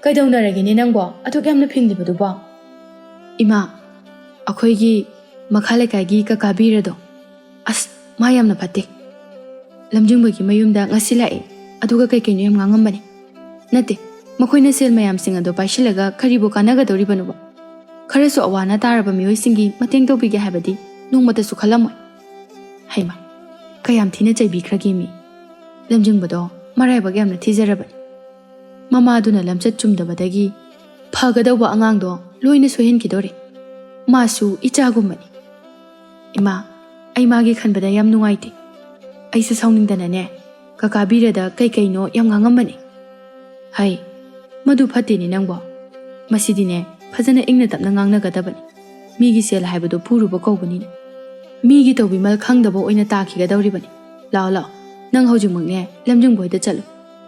ꯀꯩꯗꯧꯅꯔꯒꯦꯅꯦ ꯅꯪꯕꯣ? ꯑꯗꯨꯛ ꯌꯥꯝꯅ ꯐꯤꯡꯂꯤꯕꯗꯨꯕꯣ?" "ꯏꯃꯥ, ꯑꯩꯈꯣꯏꯒꯤ ꯃꯈꯥ ꯂꯩꯀꯥꯏꯒꯤ ꯀꯀꯥ ꯕꯤꯔꯗꯣ, ꯑꯁ, ꯃꯥ ꯌꯥꯝꯅ ꯐꯠꯇꯦ꯫ ꯂꯝꯖꯤꯡꯕꯒꯤ ꯃꯌꯨꯝꯗ ꯉꯁꯤ ꯂꯥꯛꯑꯦ, ꯑꯗꯨꯒ ꯀꯩ ꯀꯩꯅꯣ ꯌꯥꯝ ꯉꯥꯡꯉꯝꯕꯅꯦ꯫ ꯅꯠꯇꯦ, ꯃꯈꯣꯏꯅ ꯁꯦꯜ ꯃꯌꯥꯝꯁꯤꯡ ꯑꯗꯣ ꯄꯥꯏꯁꯤꯜꯂꯒ ꯀꯔꯤꯕꯨ ꯀꯥꯟꯅꯒꯗꯧꯔꯤꯕꯅꯣꯕ? ꯈꯔꯁꯨ ꯑꯋꯥ ꯑꯅꯥ ꯇꯥꯔꯕ ꯃꯤꯑꯣꯏꯁꯤꯡꯒꯤ ꯃꯇꯦꯡ ꯇꯧꯕꯤꯒꯦ ꯍꯥꯏꯕꯗꯤ ꯅꯣꯡꯃꯇꯁꯨ ꯈꯜꯂꯝꯃꯣꯏ꯫" ꯍꯩꯃꯥ, ꯀꯌꯥꯝ ꯊꯤꯅ ꯆꯩꯕꯤꯈ꯭ꯔꯒꯦ ꯃꯤ! ꯂꯝꯖꯤꯡꯕꯗꯣ ꯃꯔꯥꯏꯕꯛ ꯌꯥꯝꯅ ꯊꯤꯖꯔꯕꯅꯤ꯫ ꯃꯃꯥꯗꯨꯅ ꯂꯝꯆꯠ ꯆꯨꯝꯗꯕꯗꯒꯤ ꯐꯒꯗꯧꯕ ꯑꯉꯥꯡꯗꯣ ꯂꯣꯏꯅ ꯁꯣꯏꯍꯟꯈꯤꯗꯣꯔꯦ꯫ ꯃꯥꯁꯨ ꯏꯆꯥꯒꯨꯝꯕꯅꯤ꯫ "ꯏꯃꯥ, ꯑꯩ ꯃꯥꯒꯤ ꯈꯟꯕꯗ ꯌꯥꯝ ꯅꯨꯡꯉꯥꯏꯇꯦ꯫ ꯑꯩꯁꯨ ꯁꯥꯎꯅꯤꯡꯗꯅꯅꯦ, ꯀꯀꯥ ꯕꯤꯔꯗ ꯀꯩ ꯀꯩꯅꯣ ꯌꯥꯝ ꯉꯥꯡꯉꯝꯕꯅꯦ꯫" "ꯍꯩ, ꯃꯗꯨ ꯐꯠꯇꯦꯅꯦ ꯅꯪꯕꯣ꯫ ꯃꯁꯤꯗꯤꯅꯦ, ꯐꯖꯅ ꯏꯪꯅ ꯇꯞꯅ ꯉꯥꯡꯅꯒꯗꯕꯅꯤ꯫ ꯃꯤꯒꯤ ꯁꯦꯜ ꯍꯥꯏꯕꯗꯨ ꯄꯨꯔꯨꯕ ꯀꯧꯕꯅꯤꯅ꯫ ꯃꯤꯒꯤ ꯇꯧꯕꯤꯃꯜ ꯈꯪꯗꯕ ꯑꯣꯏꯅ ꯇꯥꯈꯤꯒꯗꯧꯔꯤꯕꯅꯤ꯫ ꯂꯥꯛꯑꯣ, ꯂꯥꯛꯑꯣ, ꯅꯪ ꯍꯧꯖꯤꯛꯃꯛꯅꯦ ꯂꯝꯖꯤꯡꯕ ꯍꯣꯏꯗ ꯆꯠꯂꯨ꯫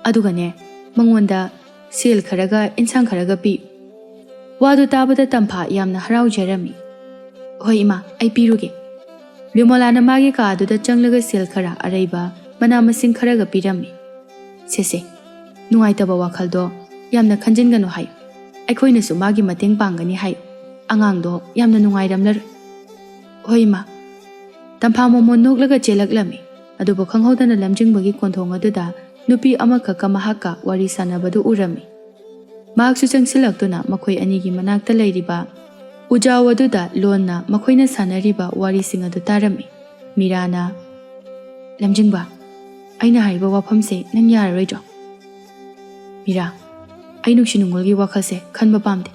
ꯑꯗꯨꯒꯅꯦ, ꯃꯉꯣꯟꯗ ꯁꯦꯜ ꯈꯔꯒ ꯏꯟꯁꯥꯡ ꯈꯔꯒ ꯄꯤꯌꯨ꯫" ꯋꯥꯗꯨ ꯇꯥꯕꯗ ꯇꯝꯐꯥ ꯌꯥꯝꯅ ꯍꯔꯥꯎꯖꯔꯝꯃꯤ꯫ "ꯍꯣꯏ ꯏꯃꯥ, ꯑꯩ ꯄꯤꯔꯨꯒꯦ꯫" ꯕꯤꯃꯣꯂꯥꯅ ꯃꯥꯒꯤ ꯀꯥ ꯑꯗꯨꯗ ꯆꯪꯂꯒ ꯁꯦꯜ ꯈꯔ, ꯑꯔꯩꯕ ꯃꯅꯥ ꯃꯁꯤꯡ ꯈꯔꯒ ꯄꯤꯔꯝꯃꯤ꯫ "ꯁꯦꯁꯦ, ꯅꯨꯡꯉꯥꯏꯇꯕ ꯋꯥꯈꯜꯗꯣ ꯌꯥꯝꯅ ꯈꯟꯖꯤꯟꯒꯅꯨ ꯍꯥꯏꯌꯨ꯫ ꯑꯩꯈꯣꯏꯅꯁꯨ ꯃꯥꯒꯤ ꯃꯇꯦꯡ ꯄꯥꯡꯒꯅꯤ ꯍꯥꯏꯌꯨ꯫ ꯑꯉꯥꯡꯗꯣ ꯌꯥꯝꯅ ꯅꯨꯡꯉꯥꯏꯔꯝꯂꯔꯣꯏ꯫" "ꯍꯣꯏ ꯏꯃꯥ꯫" ꯇꯝꯐꯥ ꯃꯣꯃꯣꯟ ꯅꯣꯛꯂꯒ ꯆꯦꯜꯂꯛꯂꯝꯃꯤ꯫ ꯑꯗꯨꯕꯨ ꯈꯪꯍꯧꯗꯅ ꯂꯝꯖꯤꯡꯕꯒꯤ ꯀꯣꯟꯊꯣꯡ ꯑꯗꯨꯗ ꯅꯨꯄꯤ ꯑꯃꯈꯛꯀ ꯃꯍꯥꯛꯀ ꯋꯥꯔꯤ ꯁꯥꯟꯅꯕꯗꯨ ꯎꯔꯝꯃꯤ꯫ ꯃꯍꯥꯛꯁꯨ ꯆꯪꯁꯤꯜꯂꯛꯇꯨꯅ ꯃꯈꯣꯏ ꯑꯅꯤꯒꯤ ꯃꯅꯥꯛꯇ ꯂꯩꯔꯤꯕ ꯎꯖꯥꯎ ꯑꯗꯨꯗ ꯂꯣꯟꯅ ꯃꯈꯣꯏꯅ ꯁꯥꯟꯅꯔꯤꯕ ꯋꯥꯔꯤꯁꯤꯡ ꯑꯗꯨ ꯇꯥꯔꯝꯃꯤ꯫ ꯃꯤꯔꯥꯅ, "ꯂꯝꯖꯤꯡꯕ, ꯑꯩꯅ ꯍꯥꯏꯔꯤꯕ ꯋꯥꯐꯝꯁꯦ ꯅꯪ ꯌꯥꯔꯔꯣꯏꯗ꯭ꯔꯣ?" "ꯃꯤꯔꯥ, ꯑꯩ ꯅꯨꯡꯁꯤ ꯅꯨꯡꯉꯣꯜꯒꯤ ꯋꯥꯈꯜꯁꯦ ꯈꯟꯕ ꯄꯥꯝꯗꯦ꯫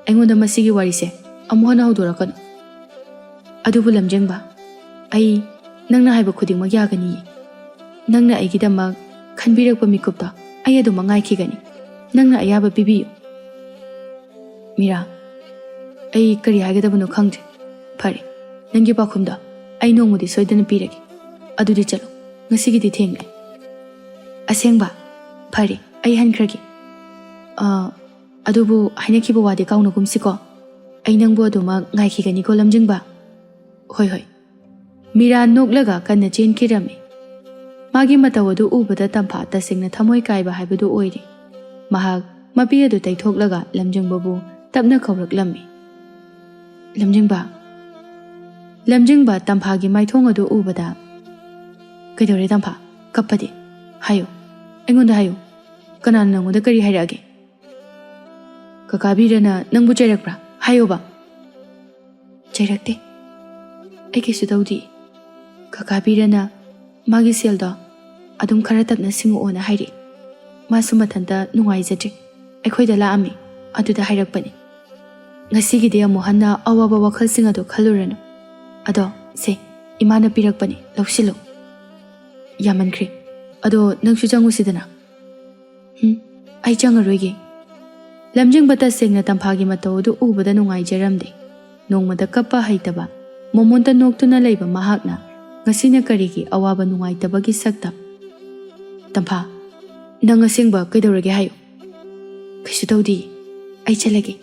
ꯑꯩꯉꯣꯟꯗ ꯃꯁꯤꯒꯤ ꯋꯥꯔꯤꯁꯦ ꯑꯃꯨꯛ ꯍꯟꯅ ꯍꯧꯗꯣꯔꯛꯀꯅꯨ꯫" ꯑꯗꯨꯕꯨ ꯂꯝꯖꯤꯡꯕ, ꯑꯩ ꯅꯪꯅ ꯍꯥꯏꯕ ꯈꯨꯗꯤꯡꯃꯛ ꯌꯥꯒꯅꯤꯌꯦ꯫ ꯅꯪꯅ ꯑꯩꯒꯤꯗꯃꯛ ꯈꯟꯕꯤꯔꯛꯄ ꯃꯤꯀꯨꯞꯇꯣ ꯑꯩ ꯑꯗꯨꯃꯛ ꯉꯥꯏꯈꯤꯒꯅꯤ꯫ ꯅꯪꯅ ꯑꯌꯥꯕ ꯄꯤꯕꯤꯌꯨ꯫ ꯃꯤꯔꯥ, ꯑꯩ ꯀꯔꯤ ꯍꯥꯏꯒꯗꯕꯅꯣ ꯈꯪꯗ꯭ꯔꯦ꯫ ꯐꯔꯦ, ꯅꯪꯒꯤ ꯄꯥꯎꯈꯨꯝꯗꯣ ꯑꯩ ꯅꯣꯡꯃꯗꯤ ꯁꯣꯏꯗꯅ ꯄꯤꯔꯒꯦ꯫ ꯑꯗꯨꯗꯤ ꯆꯠꯂꯣ, ꯉꯁꯤꯒꯤꯗꯤ ꯊꯦꯡꯂꯦ꯫ ꯑꯁꯦꯡꯕ? ꯐꯔꯦ, ꯑꯩ ꯍꯟꯈ꯭ꯔꯒꯦ꯫ ꯑꯥ, ꯑꯗꯨꯕꯨ ꯍꯥꯏꯅꯈꯤꯕ ꯋꯥꯗꯤ ꯀꯥꯎꯅꯒꯨꯝꯁꯤꯀꯣ꯫ ꯑꯩ ꯅꯪꯕꯨ ꯑꯗꯨꯃꯛ ꯉꯥꯏꯈꯤꯒꯅꯤꯀꯣ, ꯂꯝꯖꯤꯡꯕ꯫ ꯍꯣꯏ, ꯍꯣꯏ꯫ ꯃꯤꯔꯥ ꯅꯣꯛꯂꯒ ꯀꯟꯅ ꯆꯦꯟꯈꯤꯔꯝꯃꯤ꯫ ꯃꯥꯒꯤ ꯃꯇꯧ ꯑꯗꯨ ꯎꯕꯗ ꯇꯝꯐꯥ ꯇꯁꯦꯡꯅ ꯊꯃꯣꯏ ꯀꯥꯏꯕ ꯍꯥꯏꯕꯗꯨ ꯑꯣꯏꯔꯦ꯫ ꯃꯍꯥꯛ ꯃꯄꯤ ꯑꯗꯨ ꯇꯩꯊꯣꯛꯂꯒ ꯂꯝꯖꯤꯡꯕꯕꯨ ꯇꯞꯅ ꯀꯧꯔꯛꯂꯝꯃꯤ꯫ "ꯂꯝꯖꯤꯡꯕ!" ꯂꯝꯖꯤꯡꯕ ꯇꯝꯐꯥꯒꯤ ꯃꯥꯏꯊꯣꯡ ꯑꯗꯨ ꯎꯕꯗ, "ꯀꯩꯗꯧꯔꯦ ꯇꯝꯐꯥ? ꯀꯞꯄꯗꯤ? ꯍꯥꯏꯌꯨ, ꯑꯩꯉꯣꯟꯗ ꯍꯥꯏꯌꯨ꯫ ꯀꯅꯥꯅ ꯅꯪꯉꯣꯟꯗ ꯀꯔꯤ ꯍꯥꯏꯔꯛꯑꯒꯦ?" "ꯀꯀꯥ ꯕꯤꯔꯅ ꯅꯪꯕꯨ ꯆꯩꯔꯛꯄ꯭ꯔꯥ? ꯍꯥꯏꯌꯣꯕ!" "ꯆꯩꯔꯛꯇꯦ꯫ ꯑꯩ ꯀꯩꯁꯨ ꯇꯧꯗꯦ꯫ ꯀꯀꯥ ꯕꯤꯔꯅ ꯃꯥꯒꯤ ꯁꯦꯜꯗꯣ ꯑꯗꯨꯝ ꯈꯔ ꯇꯞꯅ ꯁꯤꯡꯉꯛꯑꯣꯅ ꯍꯥꯏꯔꯛꯏ꯫ ꯃꯥꯁꯨ ꯃꯊꯟꯇ ꯅꯨꯡꯉꯥꯏꯖꯗ꯭ꯔꯦ꯫ ꯑꯩꯈꯣꯏꯗ ꯂꯥꯛꯑꯝꯃꯤ꯫ ꯑꯗꯨꯗ ꯍꯥꯏꯔꯛꯄꯅꯤ꯫ ꯉꯁꯤꯒꯤꯗꯤ ꯑꯃꯨꯛ ꯍꯟꯅ ꯑꯋꯥꯕ ꯋꯥꯈꯜꯁꯤꯡ ꯑꯗꯨ ꯈꯜꯂꯨꯔꯅꯨ꯫ ꯑꯗꯣ ꯁꯦ, ꯏꯃꯥꯅ ꯄꯤꯔꯛꯄꯅꯤ, ꯂꯧꯁꯤꯜꯂꯨ꯫" "ꯌꯥꯝꯃꯟꯈ꯭ꯔꯦ꯫ ꯑꯗꯣ ꯅꯪꯁꯨ ꯆꯪꯉꯨꯁꯤꯗꯅ꯫" "ꯍꯨꯝ, ꯑꯩ ꯆꯪꯉꯔꯣꯏꯒꯦ꯫" ꯂꯝꯖꯤꯡꯕ ꯇꯁꯦꯡꯅ ꯇꯝꯐꯥꯒꯤ ꯃꯇꯧ ꯑꯗꯨ ꯎꯕꯗ ꯅꯨꯡꯉꯥꯏꯖꯔꯝꯗꯦ꯫ ꯅꯣꯡꯃꯗ ꯀꯞꯄ ꯍꯩꯇꯕ, ꯃꯣꯃꯣꯟꯇ ꯅꯣꯛꯇꯨꯅ ꯂꯩꯕ ꯃꯍꯥꯛꯅ ꯉꯁꯤꯅ ꯀꯔꯤꯒꯤ ꯑꯋꯥꯕ ꯅꯨꯡꯉꯥꯏꯇꯕꯒꯤ ꯁꯛꯇꯝ? "ꯇꯝꯐꯥ, ꯅꯪ ꯑꯁꯦꯡꯕ ꯀꯩꯗꯧꯔꯒꯦ ꯍꯥꯏꯌꯨ꯫" "ꯀꯩꯁꯨ ꯇꯧꯗꯤꯌꯦ꯫ ꯑꯩ ꯆꯠꯂꯒꯦ꯫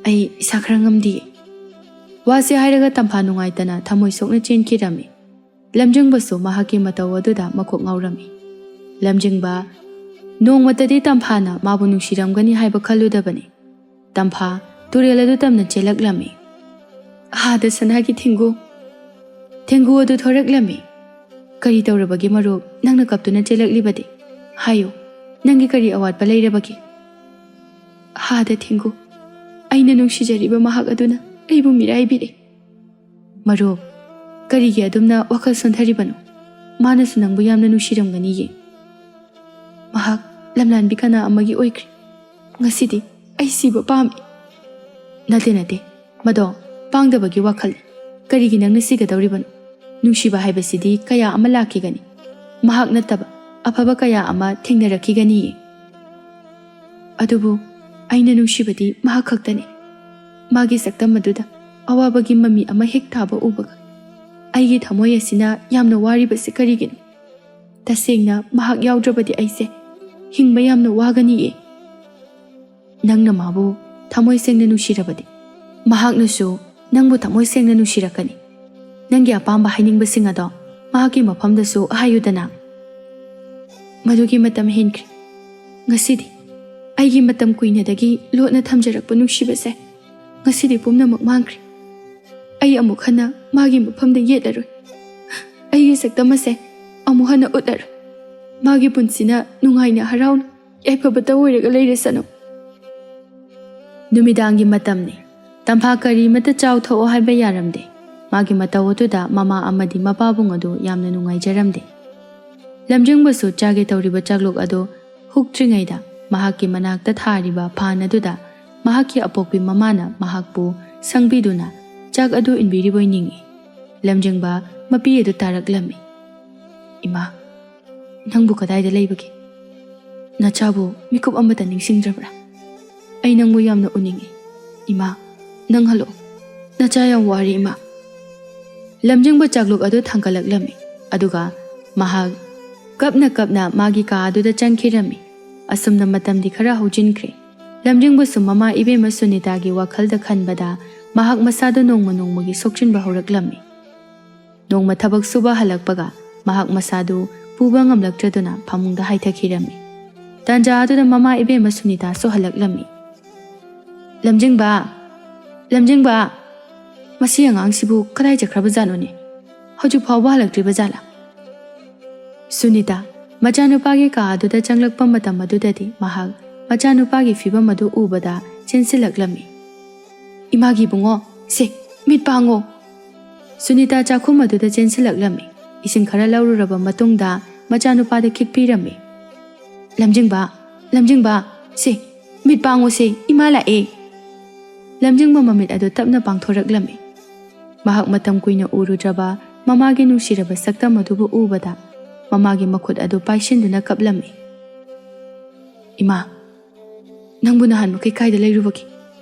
ꯑꯩ ꯏꯁꯥ ꯈꯔ ꯉꯝꯗꯤꯌꯦ꯫" ꯋꯥꯁꯦ ꯍꯥꯏꯔꯒ ꯇꯝꯐꯥ ꯅꯨꯡꯉꯥꯏꯇꯅ ꯊꯃꯣꯏ ꯁꯣꯛꯅ ꯆꯦꯟꯈꯤꯔꯝꯃꯤ꯫ ꯂꯝꯖꯤꯡꯕꯁꯨ ꯃꯍꯥꯛꯀꯤ ꯃꯇꯧ ꯑꯗꯨꯗ ꯃꯀꯣꯛ ꯉꯥꯎꯔꯝꯃꯤ꯫ ꯂꯝꯖꯤꯡꯕ ꯅꯣꯡꯃꯇꯗꯤ ꯇꯝꯐꯥꯅ ꯃꯥꯕꯨ ꯅꯨꯡꯁꯤꯔꯝꯒꯅꯤ ꯍꯥꯏꯕ ꯈꯜꯂꯨꯗꯕꯅꯤ꯫ ꯇꯝꯐꯥ ꯇꯨꯔꯦꯜ ꯑꯗꯨ ꯇꯝꯅ ꯆꯦꯜꯂꯛꯂꯝꯃꯤ꯫ "ꯑꯥꯗ ꯁꯅꯥꯒꯤ ꯊꯦꯡꯒꯨ, ꯊꯦꯡꯒꯨ ꯑꯗꯨ ꯊꯣꯔꯛꯂꯝꯃꯤ꯫" "ꯀꯔꯤ ꯇꯧꯔꯕꯒꯦ ꯃꯔꯨꯞ, ꯅꯪꯅ ꯀꯞꯇꯨꯅ ꯆꯦꯜꯂꯛꯂꯤꯕꯗꯤ? ꯍꯥꯏꯌꯨ, ꯅꯪꯒꯤ ꯀꯔꯤ ꯑꯋꯥꯠꯄ ꯂꯩꯔꯕꯒꯦ?" "ꯑꯥꯗ ꯊꯦꯡꯒꯨ, ꯑꯩꯅ ꯅꯨꯡꯁꯤꯖꯔꯤꯕ ꯃꯍꯥꯛ ꯑꯗꯨꯅ ꯑꯩꯕꯨ ꯃꯤꯔꯥꯏꯕꯤꯔꯦ꯫" "ꯃꯔꯨꯞ, ꯀꯔꯤꯒꯤ ꯑꯗꯨꯝꯅ ꯋꯥꯈꯜ ꯁꯣꯟꯊꯔꯤꯕꯅꯣ? ꯃꯥꯅꯁꯨ ꯅꯪꯕꯨ ꯌꯥꯝꯅ ꯅꯨꯡꯁꯤꯔꯝꯒꯅꯤꯌꯦ꯫" "ꯃꯍꯥꯛ ꯂꯝꯂꯥꯟꯕꯤ ꯀꯅꯥ ꯑꯃꯒꯤ ꯑꯣꯏꯈ꯭ꯔꯦ꯫ ꯉꯁꯤꯗꯤ ꯑꯩ ꯁꯤꯕ ꯄꯥꯝꯃꯤ꯫" "ꯅꯠꯇꯦ, ꯅꯠꯇꯦ, ꯃꯗꯣ ꯄꯥꯡꯗꯕꯒꯤ ꯋꯥꯈꯜꯅꯤ꯫ ꯀꯔꯤꯒꯤ ꯅꯪꯅ ꯁꯤꯒꯗꯧꯔꯤꯕꯅꯣ? ꯅꯨꯡꯁꯤꯕ ꯍꯥꯏꯕꯁꯤꯗꯤ ꯀꯌꯥ ꯑꯃ ꯂꯥꯛꯈꯤꯒꯅꯤ꯫ ꯃꯍꯥꯛ ꯅꯠꯇꯕ ꯑꯐꯕ ꯀꯌꯥ ꯑꯃ ꯊꯦꯡꯅꯔꯛꯈꯤꯒꯅꯤꯌꯦ꯫ ꯑꯗꯨꯕꯨ ꯑꯩꯅ ꯅꯨꯡꯁꯤꯕꯗꯤ ꯃꯍꯥꯛ ꯈꯛꯇꯅꯤ꯫ ꯃꯥꯒꯤ ꯁꯛꯇꯝ ꯑꯗꯨꯗ ꯑꯋꯥꯕꯒꯤ ꯃꯃꯤ ꯑꯃ ꯍꯦꯛ ꯊꯥꯕ ꯎꯕꯒ ꯑꯩꯒꯤ ꯊꯃꯣꯏ ꯑꯁꯤꯅ ꯌꯥꯝꯅ ꯋꯥꯔꯤꯕꯁꯤ ꯀꯔꯤꯒꯤꯅꯣ? ꯇꯁꯦꯡꯅ ꯃꯍꯥꯛ ꯌꯥꯎꯗ꯭ꯔꯕꯗꯤ ꯑꯩꯁꯦ ꯍꯤꯡꯕ ꯌꯥꯝꯅ ꯋꯥꯒꯅꯤꯌꯦ꯫ ꯅꯪꯅ ꯃꯥꯕꯨ ꯊꯃꯣꯏ ꯁꯦꯡꯅ ꯅꯨꯡꯁꯤꯔꯕꯗꯤ ꯃꯍꯥꯛꯅꯁꯨ ꯅꯪꯕꯨ ꯊꯃꯣꯏ ꯁꯦꯡꯅ ꯅꯨꯡꯁꯤꯔꯛꯀꯅꯤ꯫ ꯅꯪꯒꯤ ꯑꯄꯥꯝꯕ ꯍꯥꯏꯅꯤꯡꯕꯁꯤꯡ ꯑꯗꯣ ꯃꯍꯥꯛꯀꯤ ꯃꯐꯝꯗꯁꯨ ꯍꯥꯏꯌꯨꯗꯅ꯫ ꯃꯗꯨꯒꯤ ꯃꯇꯝ ꯍꯦꯟꯈ꯭ꯔꯦ꯫ ꯉꯁꯤꯗꯤ ꯑꯩꯒꯤ ꯃꯇꯝ ꯀꯨꯏꯅꯗꯒꯤ ꯂꯣꯠꯅ ꯊꯝꯖꯔꯛꯄ ꯅꯨꯡꯁꯤꯕꯁꯦ ꯉꯁꯤꯗꯤ ꯄꯨꯝꯅꯃꯛ ꯃꯥꯡꯈ꯭ꯔꯦ꯫ ꯑꯩ ꯑꯃꯨꯛ ꯍꯟꯅ ꯃꯥꯒꯤ ꯃꯐꯝꯗ ꯌꯦꯠꯂꯔꯣꯏ꯫ ꯑꯩꯒꯤ ꯁꯛꯇꯝ ꯑꯁꯦ ꯑꯃꯨꯛ ꯍꯟꯅ ꯎꯠꯂꯔꯣꯏ꯫ ꯃꯥꯒꯤ ꯄꯨꯟꯁꯤꯅ ꯅꯨꯡꯉꯥꯏꯅ ꯍꯔꯥꯎꯅ ꯌꯥꯏꯐꯕꯇ ꯑꯣꯏꯔꯒ ꯂꯩꯔꯁꯅꯨ꯫ ꯅꯨꯃꯤꯗꯥꯡꯒꯤ ꯃꯇꯝꯅꯤ꯫ ꯇꯝꯐꯥ ꯀꯔꯤꯃꯠꯇ ꯆꯥꯎ ꯊꯛꯑꯣ ꯍꯥꯏꯕ ꯌꯥꯔꯝꯗꯦ꯫ ꯃꯥꯒꯤ ꯃꯇꯧ ꯑꯗꯨꯗ ꯃꯃꯥ ꯑꯃꯗꯤ ꯃꯄꯥꯕꯨꯡ ꯑꯗꯨ ꯌꯥꯝꯅ ꯅꯨꯡꯉꯥꯏꯖꯔꯝꯗꯦ꯫ ꯂꯝꯖꯤꯡꯕꯁꯨ ꯆꯥꯒꯦ ꯇꯧꯔꯤꯕ ꯆꯥꯛꯂꯨꯛ ꯑꯗꯨ ꯍꯨꯛꯇ꯭ꯔꯤꯉꯩꯗ ꯃꯍꯥꯛꯀꯤ ꯃꯅꯥꯛꯇ ꯊꯥꯔꯤꯕ ꯐꯥꯟ ꯑꯗꯨꯗ ꯃꯍꯥꯛꯀꯤ ꯑꯄꯣꯛꯄꯤ ꯃꯃꯥꯅ ꯃꯍꯥꯛꯄꯨ ꯁꯪꯕꯤꯗꯨꯅ ꯆꯥꯛ ꯑꯗꯨ ꯏꯟꯕꯤꯔꯤꯕꯣꯏ ꯅꯤꯡꯏ꯫ ꯂꯝꯖꯤꯡꯕ ꯃꯄꯤ ꯑꯗꯨ ꯇꯥꯔꯛꯂꯝꯃꯤ꯫ "ꯏꯃꯥ, ꯅꯪꯕꯨ ꯀꯗꯥꯏꯗ ꯂꯩꯕꯒꯦ? ꯅꯆꯥꯕꯨ ꯃꯤꯀꯨꯞ ꯑꯃꯠꯇ ꯅꯤꯡꯁꯤꯡꯗ꯭ꯔꯕ꯭ꯔꯥ? ꯑꯩ ꯅꯪꯕꯨ ꯌꯥꯝꯅ ꯎꯅꯤꯡꯏ꯫ ꯏꯃꯥ, ꯅꯪ ꯍꯜꯂꯛꯑꯣ꯫ ꯅꯆꯥ ꯌꯥꯝ ꯋꯥꯔꯦ, ꯏꯃꯥ꯫" ꯂꯝꯖꯤꯡꯕ ꯆꯥꯛꯂꯨꯛ ꯑꯗꯨ ꯊꯥꯡꯒꯠꯂꯛꯂꯝꯃꯤ꯫ ꯑꯗꯨꯒ ꯃꯍꯥꯛ ꯀꯞꯅ ꯀꯞꯅ ꯃꯥꯒꯤ ꯀꯥ ꯑꯗꯨꯗ ꯆꯪꯈꯤꯔꯝꯃꯤ꯫ ꯑꯁꯨꯝꯅ ꯃꯇꯝꯗꯤ ꯈꯔ ꯍꯧꯖꯤꯟꯈ꯭ꯔꯦ꯫ ꯂꯝꯖꯤꯡꯕꯁꯨ ꯃꯃꯥ ꯏꯕꯦꯝꯃ ꯁꯨꯅꯤꯇꯥꯒꯤ ꯋꯥꯈꯜꯗ ꯈꯟꯕꯗ ꯃꯍꯥꯛ ꯃꯁꯥꯗꯨ ꯅꯣꯡꯃ ꯅꯣꯡꯃꯒꯤ ꯁꯣꯛꯆꯤꯟꯕ ꯍꯧꯔꯛꯂꯝꯃꯤ꯫ ꯅꯣꯡꯃ ꯊꯕꯛ ꯁꯨꯕ ꯍꯜꯂꯛꯄꯒ ꯃꯍꯥꯛ ꯃꯁꯥꯗꯨ ꯄꯨꯕ ꯉꯝꯂꯛꯇ꯭ꯔꯗꯨꯅ ꯐꯃꯨꯡꯗ ꯍꯥꯏꯊꯈꯤꯔꯝꯃꯤ꯫ ꯇꯥꯟꯖꯥ ꯑꯗꯨꯗ ꯃꯃꯥ ꯏꯕꯦꯝꯃ ꯁꯨꯅꯤꯇꯥꯁꯨ ꯍꯜꯂꯛꯂꯝꯃꯤ꯫ "ꯂꯝꯖꯤꯡꯕ! ꯂꯝꯖꯤꯡꯕ! ꯃꯁꯤ ꯑꯉꯥꯡꯁꯤꯕꯨ ꯀꯗꯥꯏ ꯆꯠꯈ꯭ꯔꯕꯖꯥꯠꯅꯣꯅꯦ? ꯍꯧꯖꯤꯛ ꯐꯥꯎꯕ ꯍꯜꯂꯛꯇ꯭ꯔꯤꯕ ꯖꯥꯠꯂꯥ?" ꯁꯨꯅꯤꯇꯥ ꯃꯆꯥꯅꯨꯄꯥꯒꯤ ꯀꯥ ꯑꯗꯨꯗ ꯆꯪꯂꯛꯄ ꯃꯇꯝ ꯑꯗꯨꯗꯗꯤ ꯃꯍꯥꯛ ꯃꯆꯥꯅꯨꯄꯥꯒꯤ ꯐꯤꯕꯝ ꯑꯗꯨ ꯎꯕꯗ ꯆꯦꯟꯁꯤꯜꯂꯛꯂꯝꯃꯤ꯫ "ꯏꯃꯥꯒꯤ ꯏꯕꯨꯡꯉꯣ, ꯁꯦ, ꯃꯤꯠ ꯄꯥꯡꯉꯣ!" ꯁꯨꯅꯤꯇꯥ ꯆꯥꯛꯈꯨꯝ ꯑꯗꯨꯗ ꯆꯦꯟꯁꯤꯜꯂꯛꯂꯝꯃꯤ꯫ ꯏꯁꯤꯡ ꯈꯔ ꯂꯧꯔꯨꯔꯕ ꯃꯇꯨꯡꯗ ꯃꯆꯥꯅꯨꯄꯥꯗ ꯈꯤꯛꯄꯤꯔꯝꯃꯤ꯫ "ꯂꯝꯖꯤꯡꯕ, ꯂꯝꯖꯤꯡꯕ, ꯁꯦ, ꯃꯤꯠ ꯄꯥꯡꯉꯣ ꯁꯦ, ꯏꯃꯥ ꯂꯥꯛꯑꯦ!" ꯂꯝꯖꯤꯡꯕ ꯃꯃꯤꯠ ꯑꯗꯨ ꯇꯞꯅ ꯄꯥꯡꯊꯣꯔꯛꯂꯝꯃꯤ꯫ ꯃꯍꯥꯛ ꯃꯇꯝ ꯀꯨꯏꯅ ꯎꯔꯨꯗ꯭ꯔꯕ ꯃꯃꯥꯒꯤ ꯅꯨꯡꯁꯤꯔꯕ ꯁꯛꯇꯝ ꯑꯗꯨꯕꯨ ꯎꯕꯗ ꯃꯃꯥꯒꯤ ꯃꯈꯨꯠ ꯑꯗꯨ ꯄꯥꯏꯁꯤꯟꯗꯨꯅ ꯀꯞꯂꯝꯃꯤ꯫ "ꯏꯃꯥ, ꯅꯪꯕꯨ ꯅꯍꯥꯟ ꯃꯈꯩ ꯀꯥꯏꯗ ꯂꯩꯔꯨꯕꯒꯦ?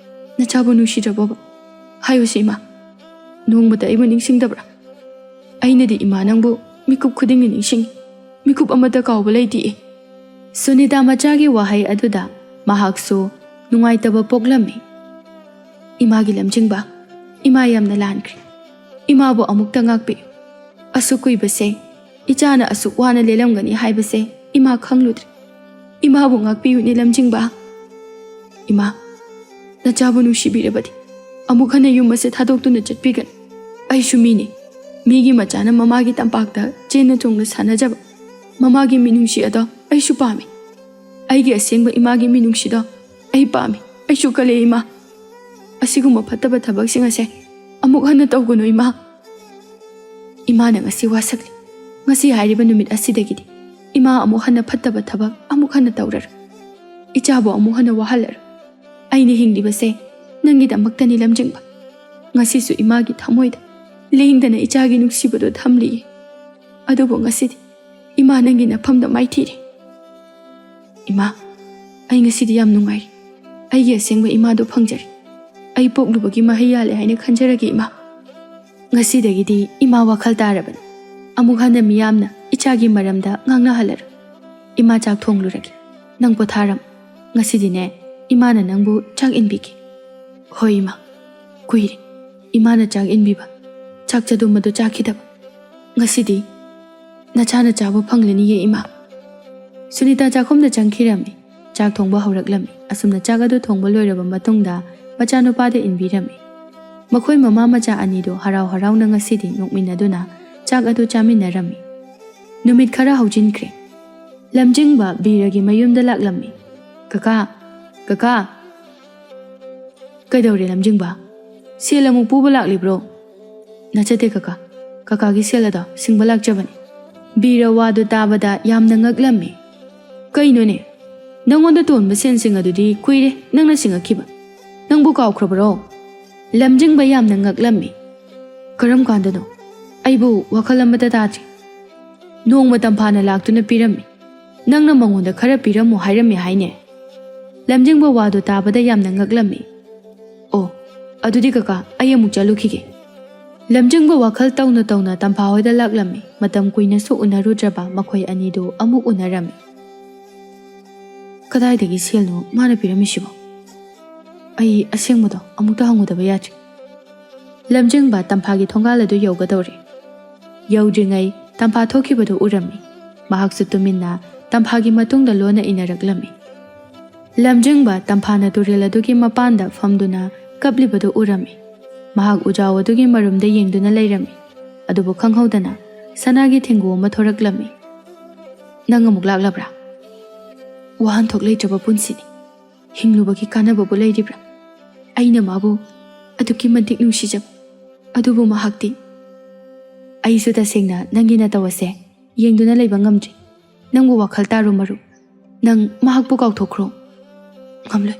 ꯅꯆꯥꯕꯨ ꯅꯨꯡꯁꯤꯗ꯭ꯔꯕꯣꯕ? ꯍꯥꯏꯌꯨꯁꯦ ꯏꯃꯥ, ꯅꯣꯡꯃꯇ ꯑꯩꯕꯨ ꯅꯤꯡꯁꯤꯡꯗꯕ꯭ꯔꯥ? ꯑꯩꯅꯗꯤ ꯏꯃꯥ ꯅꯪꯕꯨ ꯃꯤꯀꯨꯞ ꯈꯨꯗꯤꯡꯒꯤ ꯅꯤꯡꯁꯤꯡꯉꯤ, ꯃꯤꯀꯨꯞ ꯑꯃꯠꯇ ꯀꯥꯎꯕ ꯂꯩꯇꯦ꯫" ꯁꯨꯅꯤꯇꯥ ꯃꯆꯥꯒꯤ ꯋꯥꯍꯩ ꯑꯗꯨꯗ ꯃꯍꯥꯛꯁꯨ ꯅꯨꯡꯉꯥꯏꯇꯕ ꯄꯣꯛꯂꯝꯃꯤ꯫ "ꯏꯃꯥꯒꯤ ꯂꯝꯖꯤꯡꯕ, ꯏꯃꯥ ꯌꯥꯝꯅ ꯂꯥꯟꯈ꯭ꯔꯦ꯫ ꯏꯃꯥꯕꯨ ꯑꯃꯨꯛꯇ ꯉꯥꯛꯄꯤꯌꯨ꯫ ꯑꯁꯨꯛ ꯀꯨꯏꯕꯁꯦ ꯏꯆꯥꯅ ꯑꯁꯨꯛ ꯋꯥꯅ ꯂꯦꯜꯂꯝꯒꯅꯤ ꯍꯥꯏꯕꯁꯦ ꯏꯃꯥ ꯈꯪꯂꯨꯗ꯭ꯔꯦ꯫ ꯏꯃꯥꯕꯨ ꯉꯥꯛꯄꯤꯌꯨꯅꯦ ꯂꯝꯖꯤꯡꯕ꯫" "ꯏꯃꯥ, ꯅꯆꯥꯕꯨ ꯅꯨꯡꯁꯤꯕꯤꯔꯕꯗꯤ ꯑꯃꯨꯛ ꯍꯟꯅ ꯌꯨꯝ ꯑꯁꯦ ꯊꯥꯗꯣꯛꯇꯨꯅ ꯆꯠꯄꯤꯒꯅꯨ꯫ ꯑꯩꯁꯨ ꯃꯤꯅꯤ꯫ ꯃꯤꯒꯤ ꯃꯆꯥꯅ ꯃꯃꯥꯒꯤ ꯇꯝꯄꯥꯛꯇ ꯆꯦꯟꯅ ꯆꯣꯡꯅ ꯁꯥꯟꯅꯖꯕ, ꯃꯃꯥꯒꯤ ꯃꯤꯅꯨꯡꯁꯤ ꯑꯗꯣ ꯑꯩꯁꯨ ꯄꯥꯝꯃꯤ꯫ ꯑꯩꯒꯤ ꯑꯁꯦꯡꯕ ꯏꯃꯥꯒꯤ ꯃꯤꯅꯨꯡꯁꯤꯗꯣ ꯑꯩ ꯄꯥꯝꯃꯤ꯫ ꯑꯩꯁꯨ ꯀꯜꯂꯦ ꯏꯃꯥ꯫ ꯑꯁꯤꯒꯨꯝꯕ ꯐꯠꯇꯕ ꯊꯕꯛꯁꯤꯡ ꯑꯁꯦ ꯑꯃꯨꯛ ꯍꯟꯅ ꯇꯧꯒꯅꯨ ꯏꯃꯥ꯫" ꯏꯃꯥꯅ ꯉꯁꯤ ꯋꯥꯁꯛꯂꯤ꯫ ꯉꯁꯤ ꯍꯥꯏꯔꯤꯕ ꯅꯨꯃꯤꯠ ꯑꯁꯤꯗꯒꯤꯗꯤ ꯏꯃꯥ ꯑꯃꯨꯛ ꯍꯟꯅ ꯐꯠꯇꯕ ꯊꯕꯛ ꯑꯃꯨꯛ ꯍꯟꯅ ꯇꯧꯔꯔꯣꯏ꯫ ꯏꯆꯥꯕꯨ ꯑꯃꯨꯛ ꯍꯟꯅ ꯋꯥꯍꯜꯂꯔꯣꯏ꯫ ꯑꯩꯅ ꯍꯤꯡꯂꯤꯕꯁꯦ ꯅꯪꯒꯤꯗꯃꯛꯇꯅꯤ ꯂꯝꯖꯤꯡꯕ꯫ ꯉꯁꯤꯁꯨ ꯏꯃꯥꯒꯤ ꯊꯃꯣꯏꯗ ꯂꯦꯡꯗꯅ ꯏꯆꯥꯒꯤ ꯅꯨꯡꯁꯤꯕꯗꯨ ꯊꯝꯂꯤꯌꯦ꯫ ꯑꯗꯨꯕꯨ ꯉꯁꯤꯗꯤ ꯏꯃꯥ ꯅꯪꯒꯤ ꯅꯐꯝꯗ ꯃꯥꯏꯊꯤꯔꯦ꯫ ꯏꯃꯥ, ꯑꯩ ꯉꯁꯤꯗꯤ ꯌꯥꯝ ꯅꯨꯡꯉꯥꯏꯔꯦ꯫ ꯑꯩꯒꯤ ꯑꯁꯦꯡꯕ ꯏꯃꯥꯗꯨ ꯐꯪꯖꯔꯦ꯫ ꯑꯩ ꯄꯣꯛꯂꯨꯕꯒꯤ ꯃꯍꯩ ꯌꯥꯜꯂꯦ ꯍꯥꯏꯅ ꯈꯟꯖꯔꯒꯦ ꯏꯃꯥ꯫ ꯉꯁꯤꯗꯒꯤꯗꯤ ꯏꯃꯥ ꯋꯥꯈꯜ ꯇꯥꯔꯕꯅꯤ꯫ ꯑꯃꯨꯛ ꯍꯟꯅ ꯃꯤꯌꯥꯝꯅ ꯏꯆꯥꯒꯤ ꯃꯔꯝꯗ ꯉꯥꯡꯅꯍꯜꯂꯔꯣꯏ꯫ ꯏꯃꯥ ꯆꯥꯛ ꯊꯣꯡꯂꯨꯔꯒꯦ꯫ ꯅꯪ ꯄꯣꯊꯥꯔꯝꯃꯨ꯫ ꯉꯁꯤꯗꯤꯅꯦ ꯏꯃꯥꯅ ꯅꯪꯕꯨ ꯆꯥꯛ ꯏꯟꯕꯤꯒꯦ꯫ ꯍꯣꯏ ꯏꯃꯥ, ꯀꯨꯏꯔꯦ ꯏꯃꯥꯅ ꯆꯥꯛ ꯏꯟꯕꯤꯕ, ꯆꯥꯛ ꯆꯗꯨꯝ ꯑꯗꯨ ꯆꯥꯈꯤꯗꯕ꯫ ꯉꯁꯤꯗꯤ ꯅꯆꯥꯅ ꯆꯥꯕ ꯐꯪꯂꯅꯤꯌꯦ ꯏꯃꯥ꯫ ꯁꯨꯅꯤꯇꯥ ꯆꯥꯛꯈꯨꯝꯗ ꯆꯪꯈꯤꯔꯝꯃꯤ꯫ ꯆꯥꯛ ꯊꯣꯡꯕ ꯍꯧꯔꯛꯂꯝꯃꯤ꯫ ꯑꯁꯨꯝꯅ ꯆꯥꯛ ꯑꯗꯨ ꯊꯣꯡꯕ ꯂꯣꯏꯔꯕ ꯃꯇꯨꯡꯗ ꯃꯆꯥꯅꯨꯄꯥꯗ ꯏꯟꯕꯤꯔꯝꯃꯤ꯫ ꯃꯈꯣꯏ ꯃꯃꯥ ꯃꯆꯥ ꯑꯅꯤꯗꯨ ꯍꯔꯥꯎ ꯍꯔꯥꯎꯅ ꯉꯁꯤꯗꯤ ꯅꯣꯛꯃꯤꯟꯅꯗꯨꯅ ꯆꯥꯛ ꯑꯗꯨ ꯆꯥꯃꯤꯟꯅꯔꯝꯃꯤ꯫ ꯅꯨꯃꯤꯠ ꯈꯔ ꯍꯧꯖꯤꯟꯈ꯭ꯔꯦ꯫ ꯂꯝꯖꯤꯡꯕ ꯕꯤꯔꯒꯤ ꯃꯌꯨꯝꯗ ꯂꯥꯛꯂꯝꯃꯤ꯫ "ꯀꯀꯥ, ꯀꯀꯥ!" "ꯀꯩꯗꯧꯔꯦ ꯂꯝꯖꯤꯡꯕ? ꯁꯦꯜ ꯑꯃꯨꯛ ꯄꯨꯕ ꯂꯥꯛꯂꯤꯕ꯭ꯔꯣ?" "ꯅꯠꯆꯗꯦ ꯀꯀꯥ, ꯀꯀꯥꯒꯤ ꯁꯦꯜ ꯑꯗꯣ ꯁꯤꯡꯕ ꯂꯥꯛꯆꯕꯅꯤ꯫" ꯕꯤꯔ ꯋꯥꯗꯨ ꯇꯥꯕꯗ ꯌꯥꯝꯅ ꯉꯛꯂꯝꯃꯤ꯫ "ꯀꯩꯅꯣꯅꯦ? ꯅꯪꯉꯣꯟꯗ ꯇꯣꯟꯕ ꯁꯦꯟꯁꯤꯡ ꯑꯗꯨꯗꯤ ꯀꯨꯏꯔꯦ ꯅꯪꯅ ꯁꯤꯡꯉꯛꯈꯤꯕ꯫ ꯅꯪꯕꯨ ꯀꯥꯎꯈ꯭ꯔꯕꯔꯣ?" ꯂꯝꯖꯤꯡꯕ ꯌꯥꯝꯅ ꯉꯛꯂꯝꯃꯤ꯫ "ꯀꯔꯝ ꯀꯥꯟꯗꯅꯣ? ꯑꯩꯕꯨ ꯋꯥꯈꯜ ꯑꯃꯠꯇ ꯇꯥꯗ꯭ꯔꯤ꯫ ꯅꯣꯡꯃ ꯇꯝꯐꯥꯅ ꯂꯥꯛꯇꯨꯅ ꯄꯤꯔꯝꯃꯤ꯫ ꯅꯪꯅ ꯃꯉꯣꯟꯗ ꯈꯔ ꯄꯤꯔꯝꯃꯨ ꯍꯥꯏꯔꯝꯃꯤ ꯍꯥꯏꯅꯦ?" ꯂꯝꯖꯤꯡꯕ ꯋꯥꯗꯨ ꯇꯥꯕꯗ ꯌꯥꯝꯅ ꯉꯛꯂꯝꯃꯤ꯫ "ꯑꯣ, ꯑꯗꯨꯗꯤ ꯀꯀꯥ, ꯑꯩ ꯑꯃꯨꯛ ꯆꯠꯂꯨꯈꯤꯒꯦ꯫" ꯂꯝꯖꯤꯡꯕ ꯋꯥꯈꯜ ꯇꯧꯅ ꯇꯧꯅ ꯇꯝꯐꯥ ꯍꯣꯏꯗ ꯂꯥꯛꯂꯝꯃꯤ꯫ ꯃꯇꯝ ꯀꯨꯏꯅꯁꯨ ꯎꯅꯔꯨꯗ꯭ꯔꯕ ꯃꯈꯣꯏ ꯑꯅꯤꯗꯨ ꯑꯃꯨꯛ ꯎꯅꯔꯝꯃꯤ꯫ "ꯀꯗꯥꯏꯗꯒꯤ ꯁꯦꯜꯅꯣ ꯃꯥꯅ ꯄꯤꯔꯝꯃꯤꯁꯤꯕꯣ? ꯑꯩ ꯑꯁꯦꯡꯕꯗꯣ ꯑꯃꯨꯛꯇ ꯍꯪꯉꯨꯗꯕ ꯌꯥꯗ꯭ꯔꯦ꯫" ꯂꯝꯖꯤꯡꯕ ꯇꯝꯐꯥꯒꯤ ꯊꯣꯡꯒꯥꯜ ꯑꯗꯨ ꯌꯧꯒꯗꯧꯔꯦ꯫ ꯌꯧꯗ꯭ꯔꯤꯉꯩ ꯇꯝꯐꯥ ꯊꯣꯛꯈꯤꯕꯗꯨ ꯎꯔꯝꯃꯤ꯫ ꯃꯍꯥꯛꯁꯨ ꯇꯨꯃꯤꯟꯅ ꯇꯝꯐꯥꯒꯤ ꯃꯇꯨꯡꯗ ꯂꯣꯟꯅ ꯏꯟꯅꯔꯛꯂꯝꯃꯤ꯫ ꯂꯝꯖꯤꯡꯕ ꯇꯝꯐꯥꯅ ꯇꯨꯔꯦꯜ ꯑꯗꯨꯒꯤ ꯃꯄꯥꯟꯗ ꯐꯝꯗꯨꯅ ꯀꯞꯂꯤꯕꯗꯨ ꯎꯔꯝꯃꯤ꯫ ꯃꯍꯥꯛ ꯎꯖꯥꯎ ꯑꯗꯨꯒꯤ ꯃꯔꯨꯝꯗ ꯌꯦꯡꯗꯨꯅ ꯂꯩꯔꯝꯃꯤ꯫ ꯑꯗꯨꯕꯨ ꯈꯪꯍꯧꯗꯅ ꯁꯅꯥꯒꯤ ꯊꯦꯡꯒꯨ ꯑꯃ ꯊꯣꯔꯛꯂꯝꯃꯤ꯫ "ꯅꯪ ꯑꯃꯨꯛ ꯂꯥꯛꯂꯕ꯭ꯔꯥ? ꯋꯥꯍꯟꯊꯣꯛ ꯂꯩꯇ꯭ꯔꯕ ꯄꯨꯟꯁꯤꯅꯤ꯫ ꯍꯤꯡꯂꯨꯕꯒꯤ ꯀꯥꯟꯅꯕꯕꯨ ꯂꯩꯔꯤꯕ꯭ꯔꯥ? ꯑꯩꯅ ꯃꯥꯕꯨ ꯑꯗꯨꯛꯀꯤ ꯃꯇꯤꯛ ꯅꯨꯡꯁꯤꯖꯕ, ꯑꯗꯨꯕꯨ ꯃꯍꯥꯛꯇꯤ꯫" "ꯑꯩꯁꯨ ꯇꯁꯦꯡꯅ ꯅꯪꯒꯤ ꯅꯇꯧ ꯑꯁꯦ ꯌꯦꯡꯗꯨꯅ ꯂꯩꯕ ꯉꯝꯗ꯭ꯔꯤ꯫ ꯅꯪꯕꯨ ꯋꯥꯈꯜ ꯇꯥꯔꯣ ꯃꯔꯨꯞ꯫ ꯅꯪ ꯃꯍꯥꯛꯄꯨ ꯀꯥꯎꯊꯣꯛꯈ꯭ꯔꯣ꯫" "ꯉꯝꯂꯣꯏ꯫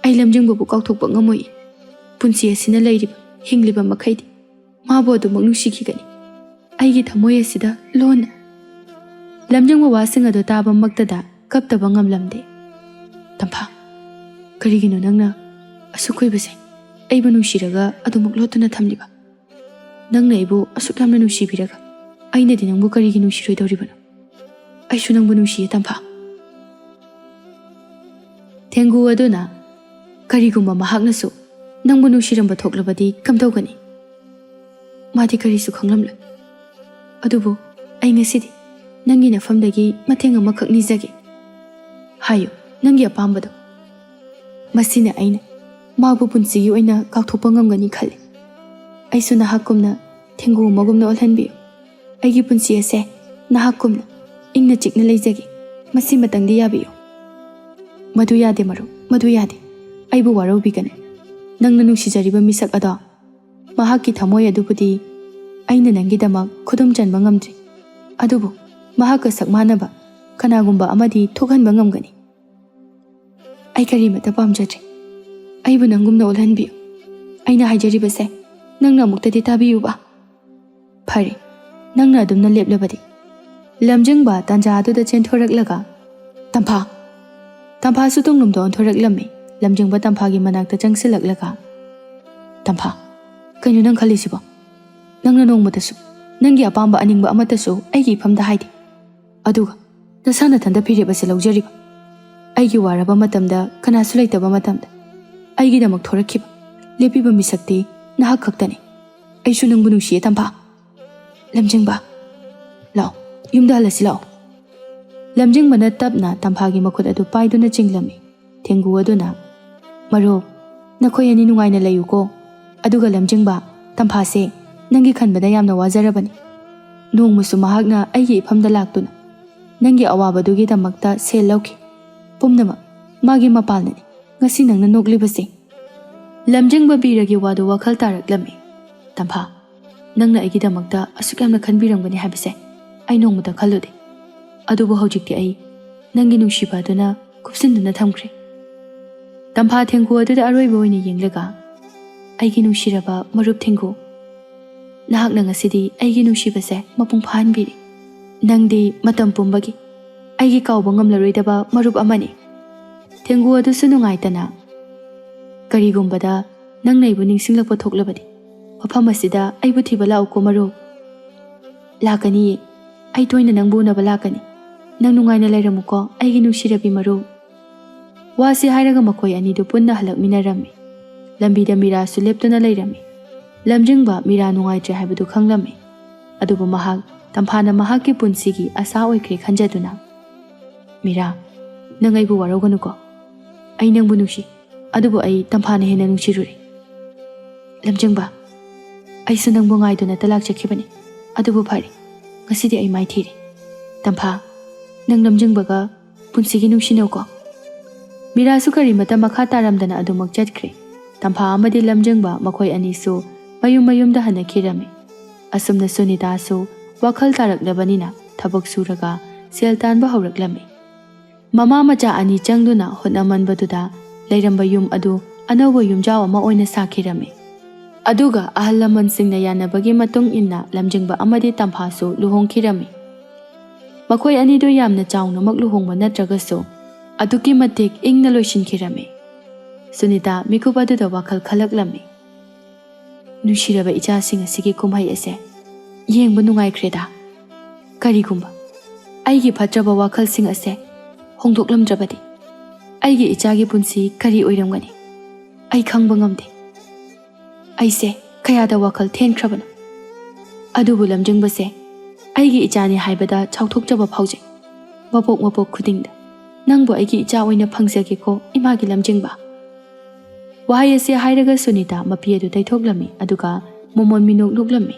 ꯑꯩ ꯂꯝꯖꯤꯡꯕꯕꯨ ꯀꯥꯎꯊꯣꯛꯄ ꯉꯝꯃꯣꯏ꯫ ꯄꯨꯟꯁꯤ ꯑꯁꯤꯅ ꯂꯩꯔꯤꯕ, ꯍꯤꯡꯂꯤꯕ ꯃꯈꯩꯗꯤ ꯃꯥꯕꯨ ꯑꯗꯨꯃꯛ ꯅꯨꯡꯁꯤꯈꯤꯒꯅꯤ꯫ ꯑꯩꯒꯤ ꯊꯃꯣꯏ ꯑꯁꯤꯗ ꯂꯣꯟꯅ꯫" ꯂꯝꯖꯤꯡꯕ ꯋꯥꯁꯤꯡ ꯑꯗꯨ ꯇꯥꯕꯃꯛꯇꯗ ꯀꯞꯇꯕ ꯉꯝꯂꯝꯗꯦ꯫ "ꯇꯝꯐꯥ, ꯀꯔꯤꯒꯤꯅꯣ ꯅꯪꯅ ꯑꯁꯨꯛ ꯀꯨꯏꯕꯁꯦ ꯑꯩꯕꯨ ꯅꯨꯡꯁꯤꯔꯒ ꯑꯗꯨꯃꯛ ꯂꯣꯠꯇꯨꯅ ꯊꯝꯂꯤꯕ? ꯅꯪꯅ ꯑꯩꯕꯨ ꯑꯁꯨꯛ ꯌꯥꯝꯅ ꯅꯨꯡꯁꯤꯕꯤꯔꯒ ꯑꯩꯅꯗꯤ ꯅꯪꯕꯨ ꯀꯔꯤꯒꯤ ꯅꯨꯡꯁꯤꯔꯣꯏꯗꯧꯔꯤꯕꯅꯣ? ꯑꯩꯁꯨ ꯅꯪꯕꯨ ꯅꯨꯡꯁꯤꯌꯦ, ꯇꯝꯐꯥ꯫" ꯊꯦꯡꯒꯨ ꯑꯗꯨꯅ, "ꯀꯔꯤꯒꯨꯝꯕ ꯃꯍꯥꯛꯅꯁꯨ ꯅꯪꯕꯨ ꯅꯨꯡꯁꯤꯔꯝꯕ ꯊꯣꯛꯂꯕꯗꯤ ꯀꯝꯗꯧꯒꯅꯤ? ꯃꯥꯗꯤ ꯀꯔꯤꯁꯨ ꯈꯪꯂꯝꯂꯣꯏ꯫ ꯑꯗꯨꯕꯨ ꯑꯩ ꯉꯁꯤꯗꯤ ꯅꯪꯒꯤ ꯅꯐꯝꯗꯒꯤ ꯃꯇꯦꯡ ꯑꯃꯈꯛ ꯅꯤꯖꯒꯦ꯫ ꯍꯥꯏꯌꯨ, ꯅꯪꯒꯤ ꯑꯄꯥꯝꯕꯗꯣ꯫ ꯃꯁꯤꯅ ꯑꯩꯅ ꯃꯥꯕꯨ ꯄꯨꯟꯁꯤꯒꯤ ꯑꯣꯏꯅ ꯀꯥꯎꯊꯣꯛꯄ ꯉꯝꯒꯅꯤ ꯈꯜꯂꯤ꯫ ꯑꯩꯁꯨ ꯅꯍꯥꯛꯀꯨꯝꯅ ꯊꯦꯡꯒꯨ ꯑꯃꯒꯨꯝꯅ ꯑꯣꯜꯍꯟꯕꯤꯌꯨ꯫ ꯑꯩꯒꯤ ꯄꯨꯟꯁꯤ ꯑꯁꯦ ꯅꯍꯥꯛꯀꯨꯝꯅ ꯏꯪꯅ ꯆꯤꯛꯅ ꯂꯩꯖꯒꯦ꯫ ꯃꯁꯤꯃꯇꯪꯗꯤ ꯌꯥꯕꯤꯌꯨ꯫" "ꯃꯗꯨ ꯌꯥꯗꯦ ꯃꯔꯨꯞ, ꯃꯗꯨ ꯌꯥꯗꯦ꯫ ꯑꯩꯕꯨ ꯋꯥꯔꯧꯕꯤꯒꯅꯨ꯫ ꯅꯪꯅ ꯅꯨꯡꯁꯤꯖꯔꯤꯕ ꯃꯤꯁꯛ ꯑꯗꯣ, ꯃꯍꯥꯛꯀꯤ ꯊꯃꯣꯏ ꯑꯗꯨꯕꯨꯗꯤ ꯑꯩꯅ ꯅꯪꯒꯤꯗꯃꯛ ꯈꯨꯗꯨꯝ ꯆꯟꯕ ꯉꯝꯗ꯭ꯔꯤ꯫ ꯑꯗꯨꯕꯨ ꯃꯍꯥꯛꯀ ꯁꯛ ꯃꯥꯟꯅꯕ ꯀꯅꯥꯒꯨꯝꯕ ꯑꯃꯗꯤ ꯊꯣꯛꯍꯟꯕ ꯉꯝꯒꯅꯤ꯫ ꯑꯩ ꯀꯔꯤꯃꯠꯇ ꯄꯥꯝꯖꯗ꯭ꯔꯦ꯫ ꯑꯩꯕꯨ ꯅꯪꯒꯨꯝꯅ ꯑꯣꯜꯍꯟꯕꯤꯌꯨ꯫ ꯑꯩꯅ ꯍꯥꯏꯖꯔꯤꯕꯁꯦ ꯅꯪꯅ ꯑꯃꯨꯛꯇꯗꯤ ꯇꯥꯕꯤꯌꯨꯕ꯫ ꯐꯔꯦ, ꯅꯪꯅ ꯑꯗꯨꯝꯅ ꯂꯦꯞꯂꯕꯗꯤ꯫ ꯂꯝꯖꯤꯡꯕ ꯇꯥꯟꯖꯥ ꯑꯗꯨꯗ ꯆꯦꯟꯊꯣꯔꯛꯂꯒ, "ꯇꯝꯐꯥ!" ꯇꯝꯐꯥꯁꯨ ꯇꯨꯡꯂꯣꯝꯗ ꯑꯣꯟꯊꯣꯔꯛꯂꯝꯃꯤ꯫ ꯂꯝꯖꯤꯡꯕ ꯇꯝꯐꯥꯒꯤ ꯃꯅꯥꯛꯇ ꯆꯪꯁꯤꯜꯂꯛꯂꯒ, "ꯇꯝꯐꯥ, ꯀꯩꯅꯣ ꯅꯪ ꯈꯜꯂꯤꯁꯤꯕꯣ? ꯅꯪꯅ ꯅꯣꯡꯃꯇꯁꯨ ꯅꯪꯒꯤ ꯑꯄꯥꯝꯕ ꯑꯅꯤꯡꯕ ꯑꯃꯠꯇꯁꯨ ꯑꯩꯒꯤ ꯏꯐꯝꯗ ꯍꯥꯏꯗꯦ꯫ ꯑꯗꯨꯒ ꯅꯁꯥ ꯅꯊꯟꯗ ꯐꯤꯔꯦꯞ ꯑꯁꯤ ꯂꯧꯖꯔꯤꯕ꯫ ꯑꯩꯒꯤ ꯋꯥꯔꯕ ꯃꯇꯝꯗ, ꯀꯅꯥꯁꯨ ꯂꯩꯇꯕ ꯃꯇꯝꯗ ꯑꯩꯒꯤꯗꯃꯛ ꯊꯣꯔꯛꯈꯤꯕ, ꯂꯦꯞꯄꯤꯕ ꯃꯤꯁꯛꯇꯤ ꯅꯍꯥꯛ ꯈꯛꯇꯅꯤ꯫ ꯑꯩꯁꯨ ꯅꯪꯕꯨ ꯅꯨꯡꯁꯤꯌꯦ, ꯇꯝꯐꯥ꯫ ꯂꯝꯖꯤꯡꯕ, ꯂꯥꯛꯑꯣ, ꯌꯨꯝꯗ ꯍꯜꯂꯁꯤ ꯂꯥꯛꯑꯣ꯫" ꯂꯝꯖꯤꯡꯕꯅ ꯇꯞꯅ ꯇꯝꯐꯥꯒꯤ ꯃꯈꯨꯠ ꯑꯗꯨ ꯄꯥꯏꯗꯨꯅ ꯆꯤꯡꯂꯝꯃꯤ꯫ ꯊꯦꯡꯒꯨ ꯑꯗꯨꯅ, "ꯃꯔꯨꯞ, ꯅꯈꯣꯏ ꯑꯅꯤ ꯅꯨꯡꯉꯥꯏꯅ ꯂꯩꯌꯨꯀꯣ꯫ ꯑꯗꯨꯒ ꯂꯝꯖꯤꯡꯕ, ꯇꯝꯐꯥꯁꯦ ꯅꯪꯒꯤ ꯈꯟꯕꯗ ꯌꯥꯝꯅ ꯋꯥꯖꯔꯕꯅꯤ꯫ ꯅꯣꯡꯃꯁꯨ ꯃꯍꯥꯛꯅ ꯑꯩꯒꯤ ꯏꯐꯝꯗ ꯂꯥꯛꯇꯨꯅ ꯅꯪꯒꯤ ꯑꯋꯥꯕꯗꯨꯒꯤꯗꯃꯛꯇ ꯁꯦꯜ ꯂꯧꯈꯤ꯫ ꯄꯨꯝꯅꯃꯛ ꯃꯥꯒꯤ ꯃꯄꯥꯜꯅꯅꯤ ꯉꯁꯤ ꯅꯪꯅ ꯅꯣꯛꯂꯤꯕꯁꯦ꯫" ꯂꯝꯖꯤꯡꯕ ꯕꯤꯔꯒꯤ ꯋꯥꯗꯨ ꯋꯥꯈꯜ ꯇꯥꯔꯛꯂꯝꯃꯤ꯫ "ꯇꯝꯐꯥ, ꯅꯪꯅ ꯑꯩꯒꯤꯗꯃꯛꯇ ꯑꯁꯨꯛ ꯌꯥꯝꯅ ꯈꯟꯕꯤꯔꯝꯒꯅꯤ ꯍꯥꯏꯕꯁꯦ ꯑꯩ ꯅꯣꯡꯃꯇ ꯈꯜꯂꯨꯗꯦ꯫ ꯑꯗꯨꯕꯨ ꯍꯧꯖꯤꯛꯇꯤ ꯑꯩ ꯅꯪꯒꯤ ꯅꯨꯡꯁꯤꯕ ꯑꯗꯨꯅ ꯀꯨꯞꯁꯤꯟꯗꯨꯅ ꯊꯝꯈ꯭ꯔꯦ꯫" ꯇꯝꯐꯥ ꯊꯦꯡꯒꯨ ꯑꯗꯨꯗ ꯑꯔꯣꯏꯕ ꯑꯣꯏꯅ ꯌꯦꯡꯂꯒ, "ꯑꯩꯒꯤ ꯅꯨꯡꯁꯤꯔꯕ ꯃꯔꯨꯞ ꯊꯦꯡꯒꯨ, ꯅꯍꯥꯛꯅ ꯉꯁꯤꯗꯤ ꯑꯩꯒꯤ ꯅꯨꯡꯁꯤꯕꯁꯦ ꯃꯄꯨꯡ ꯐꯥꯍꯟꯕꯤꯔꯦ꯫ ꯅꯪꯗꯤ ꯃꯇꯝ ꯄꯨꯝꯕꯒꯤ ꯑꯩꯒꯤ ꯀꯥꯎꯕ ꯉꯝꯂꯔꯣꯏꯗꯕ ꯃꯔꯨꯞ ꯑꯃꯅꯤ꯫" ꯊꯦꯡꯒꯨ ꯑꯗꯨꯁꯨ ꯅꯨꯡꯉꯥꯏꯇꯅ, "ꯀꯔꯤꯒꯨꯝꯕꯗ ꯅꯪꯅ ꯑꯩꯕꯨ ꯅꯤꯡꯁꯤꯡꯂꯛꯄ ꯊꯣꯛꯂꯕꯗꯤ ꯃꯐꯝ ꯑꯁꯤꯗ ꯑꯩꯕꯨ ꯊꯤꯕ ꯂꯥꯛꯎꯀꯣ ꯃꯔꯨꯞ꯫" "ꯂꯥꯛꯀꯅꯤꯌꯦ, ꯑꯩ ꯇꯣꯏꯅ ꯅꯪꯕꯨ ꯎꯅꯕ ꯂꯥꯛꯀꯅꯤ꯫ ꯅꯪ ꯅꯨꯡꯉꯥꯏꯅ ꯂꯩꯔꯝꯃꯨꯀꯣ ꯑꯩꯒꯤ ꯅꯨꯡꯁꯤꯔꯕꯤ ꯃꯔꯨꯞ꯫" ꯋꯥꯁꯤ ꯍꯥꯏꯔꯒ ꯃꯈꯣꯏ ꯑꯅꯤꯗꯨ ꯄꯨꯟꯅ ꯍꯜꯂꯛꯃꯤꯟꯅꯔꯝꯃꯤ꯫ ꯂꯝꯕꯤꯗ ꯃꯤꯔꯥꯁꯨ ꯂꯦꯞꯇꯨꯅ ꯂꯩꯔꯝꯃꯤ꯫ ꯂꯝꯖꯤꯡꯕ ꯃꯤꯔꯥ ꯅꯨꯡꯉꯥꯏꯇ꯭ꯔꯦ ꯍꯥꯏꯕꯗꯨ ꯈꯪꯂꯝꯃꯤ꯫ ꯑꯗꯨꯕꯨ ꯃꯍꯥꯛ ꯇꯝꯐꯥꯅ ꯃꯍꯥꯛꯀꯤ ꯄꯨꯟꯁꯤꯒꯤ ꯑꯁꯥ ꯑꯣꯏꯈ꯭ꯔꯦ ꯈꯟꯖꯗꯨꯅ, "ꯃꯤꯔꯥ, ꯅꯪ ꯑꯩꯕꯨ ꯋꯥꯔꯧꯒꯅꯨꯀꯣ꯫ ꯑꯩ ꯅꯪꯕꯨ ꯅꯨꯡꯁꯤ, ꯑꯗꯨꯕꯨ ꯑꯩ ꯇꯝꯐꯥꯅ ꯍꯦꯟꯅ ꯅꯨꯡꯁꯤꯔꯨꯔꯦ꯫ ꯂꯝꯖꯤꯡꯕ, ꯑꯩꯁꯨ ꯅꯪꯕꯨ ꯉꯥꯏꯗꯨꯅꯇ ꯂꯥꯛꯆꯈꯤꯕꯅꯤ꯫ ꯑꯗꯨꯕꯨ ꯐꯔꯦ, ꯉꯁꯤꯗꯤ ꯑꯩ ꯃꯥꯏꯊꯤꯔꯦ꯫ ꯇꯝꯐꯥ, ꯅꯪ ꯂꯝꯖꯤꯡꯕꯒ ꯄꯨꯟꯁꯤꯒꯤ ꯅꯨꯡꯁꯤꯅꯧꯀꯣ꯫" ꯃꯤꯔꯥꯁꯨ ꯀꯔꯤꯃꯇ ꯃꯈꯥ ꯇꯥꯔꯝꯗꯅ ꯑꯗꯨꯃꯛ ꯆꯠꯈ꯭ꯔꯦ꯫ ꯇꯝꯐꯥ ꯑꯃꯗꯤ ꯂꯝꯖꯤꯡꯕ ꯃꯈꯣꯏ ꯑꯅꯤꯁꯨ ꯃꯌꯨꯝ ꯃꯌꯨꯝꯗ ꯍꯟꯅꯈꯤꯔꯝꯃꯤ꯫ ꯑꯁꯨꯝꯅ ꯁꯨꯅꯤꯇꯥꯁꯨ ꯋꯥꯈꯜ ꯇꯥꯔꯛꯂꯕꯅꯤꯅ ꯊꯕꯛ ꯁꯨꯔꯒ ꯁꯦꯜ ꯇꯥꯟꯕ ꯍꯧꯔꯛꯂꯝꯃꯤ꯫ ꯃꯃꯥ ꯃꯆꯥ ꯑꯅꯤ ꯆꯪꯗꯨꯅ ꯍꯣꯠꯅꯃꯟꯕꯗꯨꯗ ꯂꯩꯔꯝꯕ ꯌꯨꯝ ꯑꯗꯨ ꯑꯅꯧꯕ ꯌꯨꯝꯖꯥꯎ ꯑꯃ ꯑꯣꯏꯅ ꯁꯥꯈꯤꯔꯝꯃꯤ꯫ ꯑꯗꯨꯒ ꯑꯍꯜ ꯂꯃꯟꯁꯤꯡꯅ ꯌꯥꯅꯕꯒꯤ ꯃꯇꯨꯡ ꯏꯟꯅ ꯂꯝꯖꯤꯡꯕ ꯑꯃꯗꯤ ꯇꯝꯐꯥꯁꯨ ꯂꯨꯍꯣꯡꯈꯤꯔꯝꯃꯤ꯫ ꯃꯈꯣꯏ ꯑꯅꯤꯗꯨ ꯌꯥꯝꯅ ꯆꯥꯎꯅꯃꯛ ꯂꯨꯍꯣꯡꯕ ꯅꯠꯇ꯭ꯔꯒꯁꯨ, ꯑꯗꯨꯛꯀꯤ ꯃꯇꯤꯛ ꯏꯪꯅ ꯂꯣꯏꯁꯤꯟꯈꯤꯔꯝꯃꯤ꯫ ꯁꯨꯅꯤꯇꯥ ꯃꯤꯀꯨꯞ ꯑꯗꯨꯗ ꯋꯥꯈꯜ ꯈꯜꯂꯛꯂꯝꯃꯤ꯫ ꯅꯨꯡꯁꯤꯔꯕ ꯏꯆꯥꯁꯤꯡ ꯑꯁꯤꯒꯤ ꯀꯨꯝꯍꯩ ꯑꯁꯦ ꯌꯦꯡꯕ ꯅꯨꯡꯉꯥꯏꯈ꯭ꯔꯦꯗ꯫ ꯀꯔꯤꯒꯨꯝꯕ ꯑꯩꯒꯤ ꯐꯠꯇ꯭ꯔꯕ ꯋꯥꯈꯜꯁꯤꯡ ꯑꯁꯦ ꯍꯣꯡꯗꯣꯛꯂꯝꯗ꯭ꯔꯕꯗꯤ, ꯑꯩꯒꯤ ꯏꯆꯥꯒꯤ ꯄꯨꯟꯁꯤ ꯀꯔꯤ ꯑꯣꯏꯔꯝꯒꯅꯤ? ꯑꯩ ꯈꯪꯕ ꯉꯝꯗꯦ꯫ ꯑꯩꯁꯦ ꯀꯌꯥꯗ ꯋꯥꯈꯜ ꯊꯦꯟꯈ꯭ꯔꯕꯅꯣ꯫ ꯑꯗꯨꯕꯨ ꯂꯝꯖꯤꯡꯕꯁꯦ ꯑꯩꯒꯤ ꯏꯆꯥꯅꯤ ꯍꯥꯏꯕꯗ ꯆꯥꯎꯊꯣꯛꯆꯕ ꯐꯥꯎꯖꯩ꯫ ꯃꯄꯣꯛ ꯃꯄꯣꯛ ꯈꯨꯗꯤꯡꯗ ꯅꯪꯕꯨ ꯑꯩꯒꯤ ꯏꯆꯥ ꯑꯣꯏꯅ ꯐꯪꯖꯒꯦꯀꯣ, ꯏꯃꯥꯒꯤ ꯂꯝꯖꯤꯡꯕ꯫ ꯋꯥꯍꯩ ꯑꯁꯤ ꯍꯥꯏꯔꯒ ꯁꯨꯅꯤꯇꯥ ꯃꯄꯤ ꯑꯗꯨ ꯇꯩꯊꯣꯛꯂꯝꯃꯤ, ꯑꯗꯨꯒ ꯃꯣꯃꯣꯟ ꯃꯤꯅꯣꯛ ꯅꯣꯛꯂꯝꯃꯤ꯫